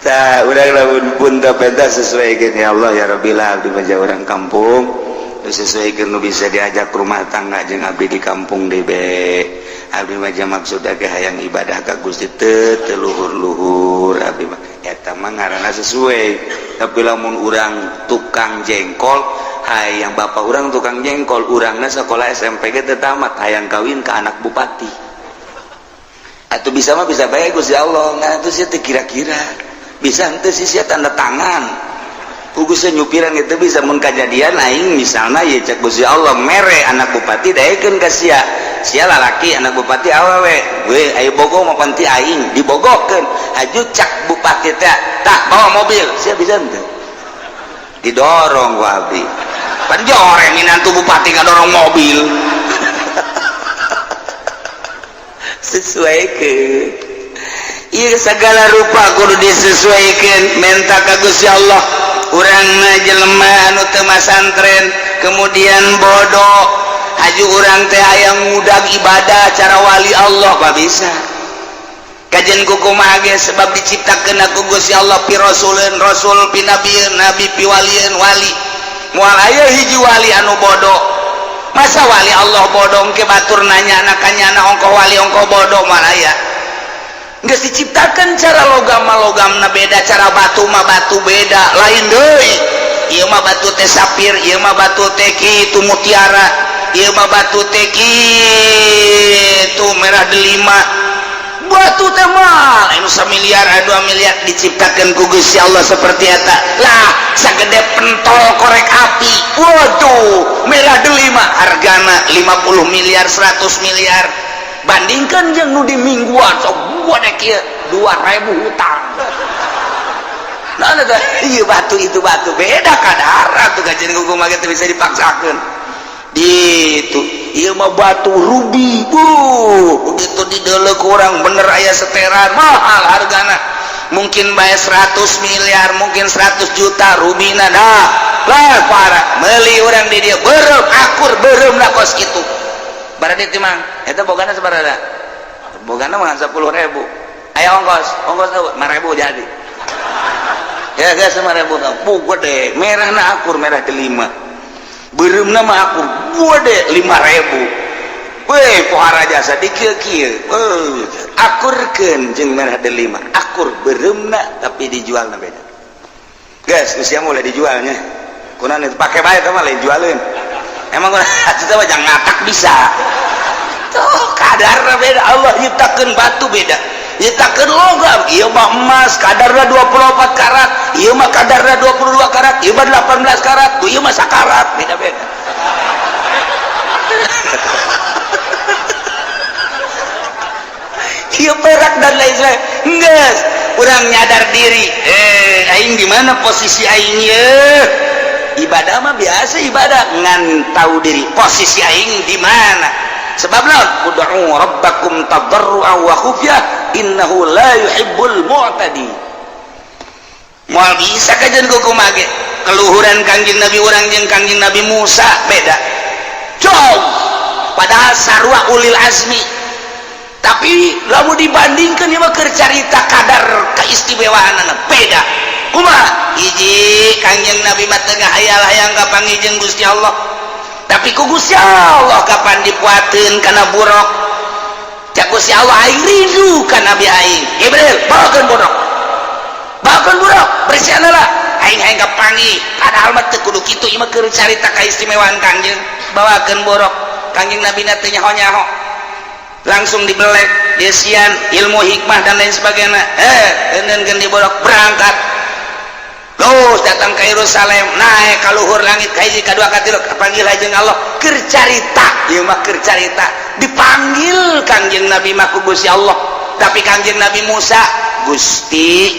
Tah urang lamun pun teu penta sesuaikeun ya Allah ya Rabbi lah abdi mah urang kampung sesuaikeun nu bisa diajak rumah tangga jeung abdi di kampung deui be. Abdi mah maksud ge hayang ibadah ka Gusti teu teu luhur-luhur abdi mah eta mah ngaranna sesuai. Tapi lamun urang tukang jengkol hayang bapak urang tukang jengkol urangna sekolah SMP ge teu tamat hayang kawin ka anak bupati atuh bisa mah bisa bae Gusti Allah ngan atuh sia teu kira-kira bisa henteu sih sia tanda tangan Gusti nyupiran itu bisa mun kajadian aing misalna ye cek Gusti Allah mere anak bupati daekeun ka sia sia lalaki anak bupati awewe we ayo bogo mah panti aing dibogokeun haju cak bupati teh tak bawa mobil sia bisa henteu didorong ku abdi pan joreng minantu bupati ngadorong mobil. Sesuaikeun ieu segala rupa kudu disesuaikan menta ka Gusti Allah. Urang mah jelema anu teu masantren kemudian bodoh haju urang teh hayang ngudag ibadah cara wali Allah mah bisa kajian kumaha ge sebab diciptakeun ku Gusti Allah pi rasuleun rasul pi nabieun nabi pi walieun wali moal aya hiji wali anu bodoh. Masa wali Allah bodoh ke batur nanya nakanyana ongkoh wali ongkoh bodoh moal aya. Geus diciptakan cara logam mah logamna beda, cara batu mah batu beda, lain deui. Ieu mah batu teh sapir, ieu mah batu teh kitu mutiara. Ieu mah batu teh kitu, merah delima. Batu teh mah anu samiliar, 2 miliar diciptakan ku Gusti Allah seperti eta lah, sagede pentol korek api. Waduh, merah delima, hargana 50 miliar, 100 miliar. Bandingkan jeung nu di mingguan sok gua deh kieu, 2000 hutang. Nah, nah, iya, batu itu batu, beda kadar tuh. Kajian hukum teu bisa dipaksakan di itu. Ieu mah batu ruby bu, begitu dideuleu kurang bener aya seteran, mahal hargana, mungkin bayar 100 miliar, mungkin 100 juta rubina. Dah lah, para meuli urang di dia beureum, akur beureum lah kos kitu. Berarti timang eta bogana sabaraha? Bogana mah 10.000, aya ongkos, ongkos 5.000 jadi ya guys, 5.000. Bu, gede, merahna akur, merah delima, beureumna mah akur, gede, 5.000. Weh, pohara jasa di kieu kieu, akurkeun jeung merah delima, akur beureumna, tapi dijualna beda. Guys, usia mulai dijualnya kunaon itu pake bae mah lain jualeun. Emang itu mah jangan ngatak bisa tuh, kadarna beda. Allah nyiptakeun batu beda, nyiptakeun logam. Ieu mah emas kadarna 24 karat, ieu mah kadarna 22 karat, ieu mah 18 karat, tuh ieu mah sakarat, beda-beda. Ieu perak dan lain sebagainya. Geus, urang nyadar diri, eh, aing di mana posisi aing ye? Ibadah mah biasa ibadah, ngan tahu diri posisi aing di mana. Sebab naon? Ud'u rabbakum tadarruan wa khufyah, innahu la yuhibbul mu'tadi. Moal bisa kajian kumaha ge keluhuran Kangjeng Nabi urang jeung Kangjeng Nabi Musa beda jauh, padahal sarua ulil azmi. Tapi lamun dibandingkan ieu mah keur carita kadar keistimewaan beda. Kumaha? Hiji, Kangjeng Nabi mah teu ngahayal-hayang kapanggih jeung Gusti Allah, tapi ku Gusti Allah kapan dipuateun kana buruk. Cak Gusti Allah, aing rindu ka Nabi aing. Jibril, bawakeun buruk, bawakeun buruk, bersihan lah, aing hayang kapanggih. Padahal mah teu kudu kitu, ieu mah keur carita kaistimewaan Kangjeng. Bawakeun buruk, Kangjeng Nabi na teu nyaho-nyaho, langsung dibelek, desian ilmu hikmah dan lain sebagainya. Eh, keun diborok, berangkat terus datang ke Yerusalem, naik ka luhur langit ka hiji, ka dua, ka tilu, kapanggil jeung Allah. Keur carita ieu mah, keur carita dipanggil Kangjeng Nabi mah ku Gusti Allah. Tapi Kangjeng Nabi Musa, "Gusti,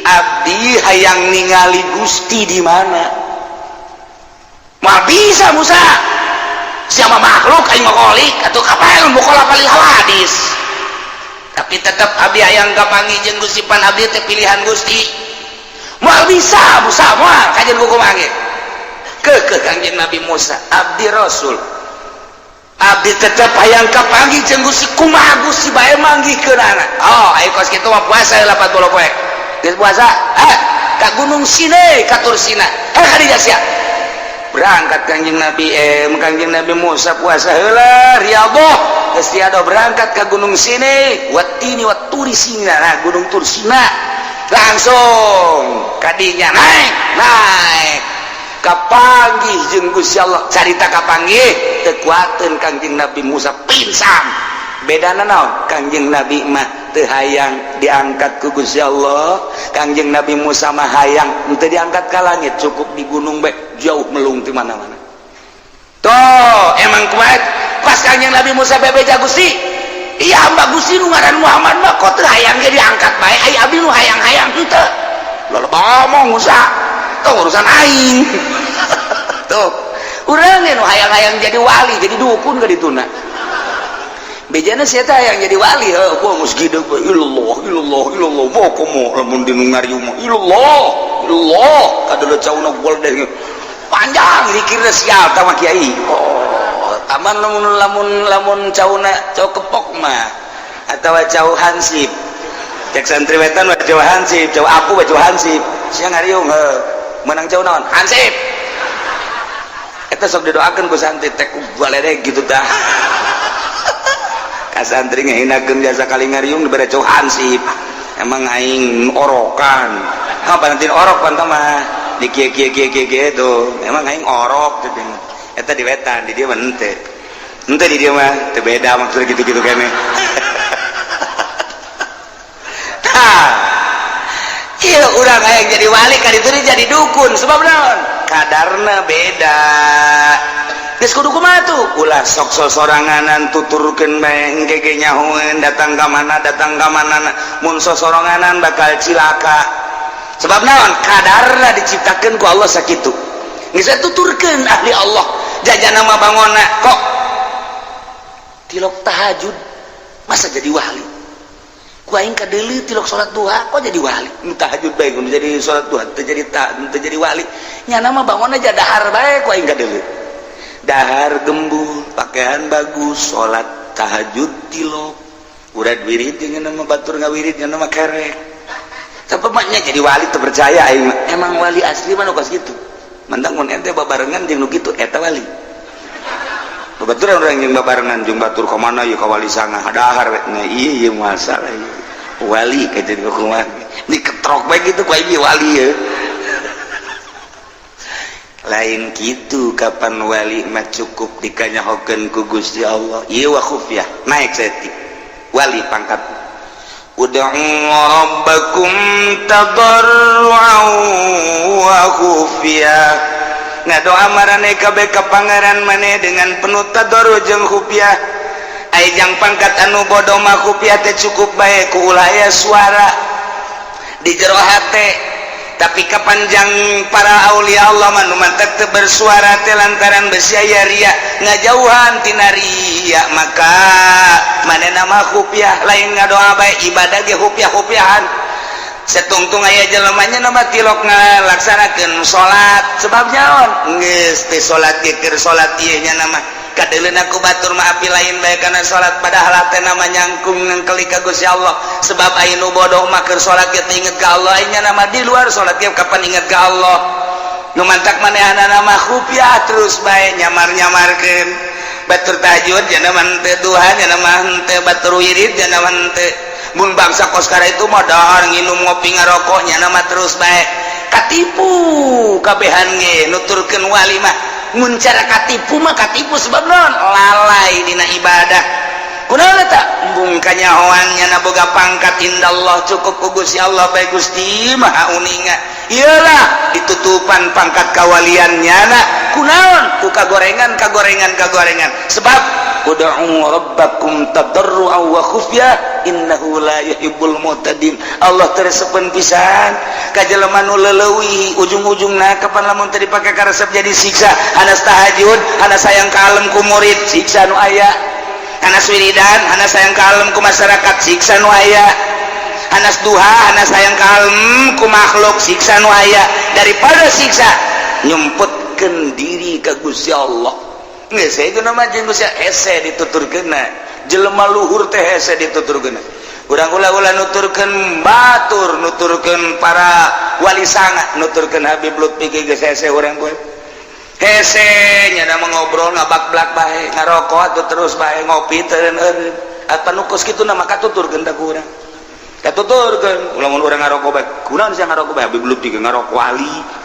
abdi hayang ningali Gusti di mana?" Moal bisa, Musa, siapa makhluk, aing mah kholik atuh, kapan mukhalafah lil hawadis. Tapi tetap abdi hayang kapanggih jeung Gusti, pan abdi teh pilihan Gusti. Moal bisa, Musa, moal kajian ku kumaha ge. Keukeuh Kangjeng Nabi Musa, "Abdi Rasul, abdi tetep hayang kapanggih jeung Gusti. Kumaha Gusti bae manggihkeunana?" "Oh, aya kos kitu mah puasa 80 poe. Geus puasa, eh, ka Gunung Sinai, ka Tursina. Eh, ka dieu sia." Berangkat Kangjeng Nabi, eh, Kangjeng Nabi Musa puasa heula, riyadhah, geus tiada, berangkat ke Gunung Sinai, watini waturi Sina. Nah, Gunung Tursina, langsung kadinya naik, naik, kapanggih jeung Gusti Allah. Carita kapanggih, teu kuateun Kangjeng Nabi Musa, pingsan. Bedana naon? Kangjeng Nabi mah teu hayang diangkat ku Gusti Allah, Kangjeng Nabi Musa mah hayang teu diangkat ka langit, cukup di gunung bae, jauh melung di mana-mana. Tuh, emang kuat. Pas Kangjeng Nabi Musa bebeja, "Gusti, iya hamba Gusti nu ngaran Muhammad mah kok teu hayang ge diangkat bae, ai abdi nu hayang-hayang henteu." Loba ngomong Musa, tuh urusan aing. Tuh urang nu hayang-hayang jadi wali, jadi dukun ke dituna. Bejana sia teh hayang jadi wali, heuh, gua geus gede, ilallah, ilallah, ilallah, mau komo lamun di nu ngariung mah ilallah, ilallah, kadeuleut cauna gol deh. Panjang dikirna sial tah mah kiai. Oh, taman lamun lamun lamun cauna cau kepok mah atawa cau hansip. Cek santri wetan mah cau hansip, cau aku mah cau hansip. Sia ngariung heuh, menang cau naon? Hansip. Eta sok didoakeun ku santri teh ku baledek gitu tah. Ka santri ngehinakeun jasa kali ngariung dibere cau hansip. Emang aing orokan. Apa nanti orok pan mah di kieu kieu kieu kieu kieu tuh. Emang aing orok gitu. Eta di wetan, di dieu mah henteu. Ente di dia mah teu beda maksudnya gitu-gitu kene. Tah, iya urang hayang jadi wali, kan itu jadi dukun. Sebab naon? Kadarna beda. Geus kudu kumaha tuh? Ulah sok sosoranganan, tuturkeun bae, engke ge nyahoeun datang ka mana, datang ka mana. Mun sosoranganan bakal cilaka. Sebab naon? Kadarna diciptakeun ku Allah sakitu. Geus tuturkeun ahli Allah. Jajana mah bangona kok tilok tahajud masa jadi wali? Ku aing kadeuleu tilok salat duha kok jadi wali? Nu tahajud bae nu jadi salat duha teu jadi, tak teu jadi wali. Nyana mah bangona aja dahar bae ku aing kadeuleu. Dahar gembul, pakaian bagus, salat tahajud tilok. Urat wirid jeung nama batur ngawirid nya nama kerek. Tapi maknya jadi wali teu percaya aing mah. Emang wali asli mah nu kos kitu. Mandang mun ente babarengan jeung nu kitu, eta wali. Babaturan urang jeung babarengan jeung batur ka mana ieu, ka wali sanga dahar we. Nah, ieu ieu masalah ieu. Wali ka jadi kumaha? Diketrok bae gitu ku aing wali ye. Lain gitu, kapan wali mah cukup dikanyahokeun ku Gusti Allah. Ieu wa khufyah naik saeutik wali pangkat. Ud'u rabbakum tadarru'an wa khufyah, ngadoa marane kabeh ka Pangeran maneh dengan penuh tadarru jeung khufyah. Ai jang pangkat anu bodoh mah khufyah teh cukup bae ku ulah aya suara di jero hate. Tapi kapanjang para aulia Allah mah nu mantak teu bersuara teh lantaran besi aya ria, ngajauhan tina ria, maka manehna mah khufyah. Lain ngadoa bae, ibadah ge khufyah-khufyahan. Setungtung aya jelemanya nama tilok ngalaksanakeun salat, sebab nyaon geus teh salat ge keur salat ieu nya nama kadeuleuna ku batur mah api lain bae kana salat, padahal teh nama nyangkung nangkeli ka Gusti Allah. Sebab aya nu bodoh mah keur salat ge teu inget ka Allah, nya nama di luar salat ge kapan inget ka Allah. Nu mantak manehanna mah khufyah terus bae, nyamar-nyamarkeun. Batur tahajud nya nama henteu, duha nya nama henteu, batur wirid nya nama henteu. Mun bangsa koskara itu mah dahar, nginum, ngopi, ngarokok, nya nama terus bae. Katipu kabehan ge nuturkeun wali mah. Mun cara katipu mah katipu, sebab non lalai dina ibadah. Kunaon eta? Embung kanyahoan nya boga pangkat indallah, cukup ku Gusti Allah bae. Gusti Maha Uninga, iyalah ditutupan pangkat kawalian nyana. Kunaon? Ku kagorengan, kagorengan, kagorengan. Sebab ud'u rabbakum tadarru'an wa khufyah innahu la yuhibbul mu'tadin. Allah teresepeun pisan ka jelema nu leuwih ujung-ujungna. Kapan lamun teu dipake karesep jadi siksa. Hanas tahajud, hanas sayang kalem ku murid, siksa nu aya. Hanas wiridan, hanas sayang kalem ku masyarakat, siksa nu aya. Hanas duha, hanas sayang kalem ku makhluk, siksa nu aya. Daripada siksa, nyumputkeun diri ka Gusti Allah. Geus itu nama jeung Gusti hese dituturkeunna. Jelema luhur teh hese dituturkeunna. Urang ulah-ulah nuturkeun batur, nuturkeun para wali sanga, nuturkeun Habib Lutfi ge geus hese. Urang gue hese nya mah ngobrol ngabak-blak bae, ngarokok atuh terus bae, ngopi teu eureun. Apa nu kos kitu nama katuturkeun da ku urang? Katuturkeun lamun urang ngarokok bae, kunaon sia ngarokok bae? Habib Lutfi ge ngarokok, wali.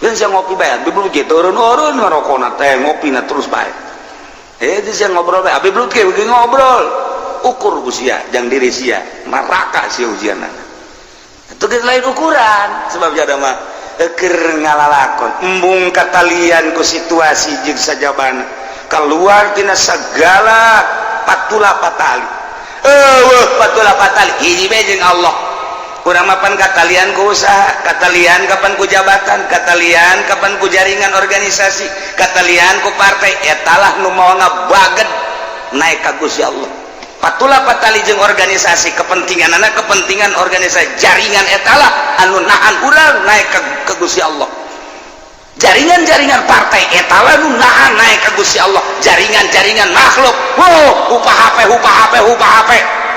Kan sia ngopi bae, Habib Lutfi turun-turun ngarokokna teh, ngopina terus bae. Eh, itu sia ngobrol bae, Habib Lutfi ge ngobrol. Ukur ku sia jang diri sia, neraka sia ujianna. Itu geus lain ukuran, sebab jada mah keur ngalalakon. Embung katalian ku situasi jeung sajabana, keluar tina segala patula patali. Eueuh patula patali, hiji bae jeung Allah. Kurang mapan katalian ku usaha, katalian kapan ku jabatan, katalian kapan ku jaringan organisasi, katalian ku partai, etalah nu mau ngabaget naik ka Gusti Allah. Patula patali jeung organisasi, kepentingan anak, kepentingan organisasi, jaringan, etalah anu nahan urang naik ke Gusti Allah. Jaringan-jaringan partai etalah nu nahan naik ke Gusti Allah. Jaringan-jaringan makhluk, wow, upah HP, upah HP, upah HP,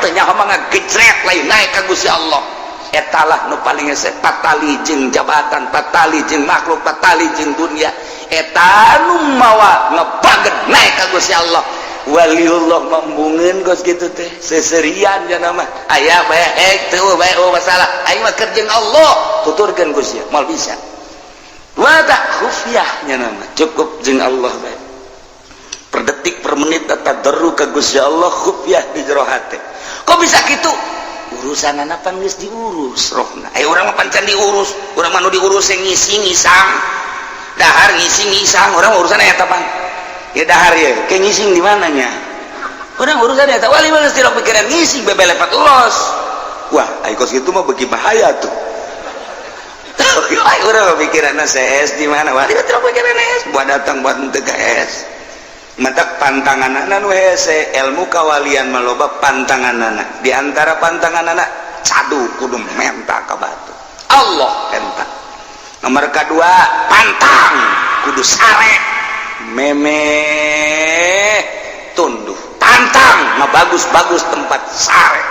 teu nyaho mah ngagejret lain naik ke Gusti Allah. Etalah nu paling hese. Patali jeung jabatan, patali jeung makhluk, patali jeung dunia, eta nu mawa ngebaget naik ka Gusti Allah. Waliullah mambungeun kos kitu teh seserian jana mah aya bae hek teu bae, oh masalah aing mah keur jeung Allah, tuturkeun ku sia moal bisa. Wa tak khufyah nya nama cukup jeung Allah bae per detik per per menit tadarru ka Gusti Allah, khufyah di jero hate. Kok bisa gitu? Urusan apa geus diurus rohna. Eh, urang mah pan can diurus. Urang mah nu diurus yang ngisi ngisang, dahar ngisi ngisang. Urang urusan eta pan ya dahar ya kayak ngising di mananya. Urang urusan eta. Wali mah geus tidak pikiran ngising, bebelepat los. Wah, ai kos kitu mah bagi bahaya tuh. Ai urang mah pikiranna CS di mana. Wali mah tidak pikiran S buat datang buat henteu ka S. Matak pantangan nu hese ilmu kawalian maloba pantanganana. Di antara pantanganana, cadu kudu menta ka batur, Allah menta. Nomor kedua, pantang kudu sare memeh tunduh, pantang nggak bagus-bagus tempat sare,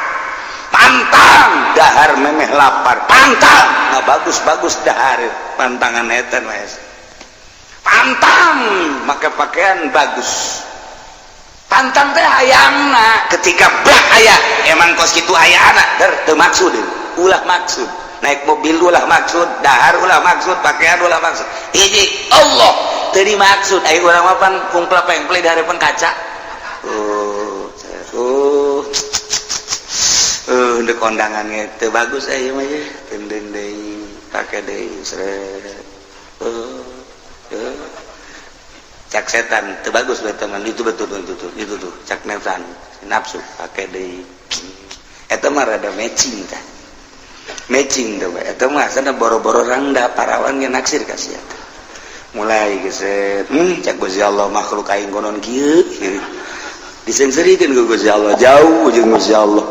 pantang dahar memeh lapar, pantang nggak bagus-bagus dahar. Pantangan eta mas, pantang make pakaian bagus, pantang teh hayangna ketika bak aya emang kos kitu ayana der teu maksud. Ulah maksud naik mobil, ulah maksud dahar, ulah maksud pakaian, ulah maksud hiji Allah teu dimaksud. Aya urang mah pan kumpul pengple di hadapan kaca. Oh, ndek kondangan teu bagus aya mah ye tendeng deui, pake deui, seret. Oh. Cak setan teu bagus bae teman itu, betul betul itu itu tuh cak nafsan nafsu, pake deui. Eta mah rada matching tah, matching tuh. Eta mah sana boro-boro rangda, parawan ge naksir ka sia. Mulai geset, cak Gusti Allah, makhluk aing konon kieu disengserikeun ku Gusti Allah, jauh jeung Gusti Allah.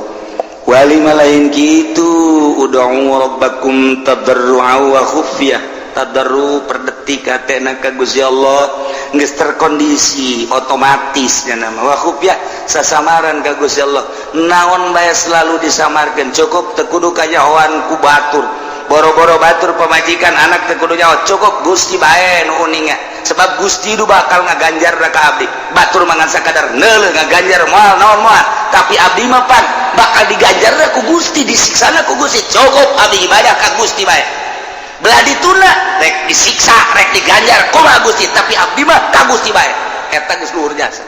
Wali mah lain kitu. Ud'u rabbakum tadarru'a wa khufyah. Tadarru per detik hatena ka Gusti Allah geus terkondisi otomatis nya nama. Wa khufyah, sasamaran ka Gusti Allah. Naon bae selalu disamarkeun, cukup teu kudu kanyahoan ku batur, boro-boro batur, pamajikan, anak teu kudu nyaho. Cukup Gusti bae nu uninga, sebab Gusti nu bakal ngaganjar ka abdi. Batur mangan sakadar neuleuh, ngaganjar moal naon moal, tapi abdi mah pan bakal diganjar ku Gusti, disiksana ku Gusti. Cukup abdi ibadah ka Gusti bae, belah dituna rek disiksa rek diganjar kumaha Gusti, tapi abdi mah ka Gusti bae. Eta geus luhur jasa.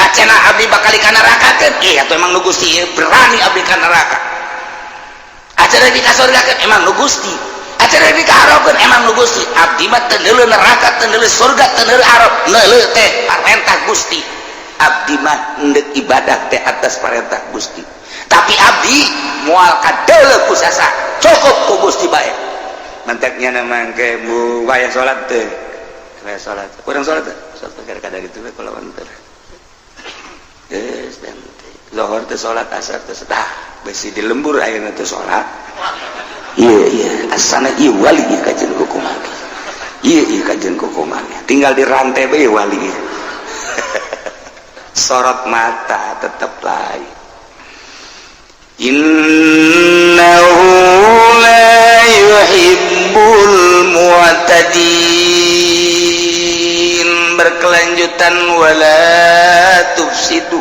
Acena abdi bakal ka neraka, ih atuh emang nu Gusti berani abdi ka neraka. Acena di kasurgakeun, emang nu Gusti. Acena di kaharokeun, emang nu Gusti. Abdi mah teu neuleuh neraka, teu neuleuh surga, teu neuleuh harop, neuleuh teh parentah Gusti. Abdi mah endek ibadah teh atas parentah Gusti, tapi abdi moal kadeuleuh ku sasa, cukup ku Gusti bae. Mantaknya nama ke bu waya salat teh, waya salat kurang salat teh, salat kadang gitu kalau teh. Geus dan zuhur teh salat, asar teh tah besi di lembur ayeuna teh salat. Iya iya, asana ieu wali ieu kajian kukumaha, iya iya kajian kukumaha, tinggal di rantai bae wali ieu. Sorot mata tetap lain. Innahu la yuhibbul mu'tadin. Berkelanjutan, wala tufsidu,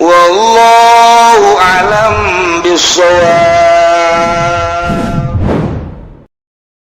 wallahu a'lam bissawab.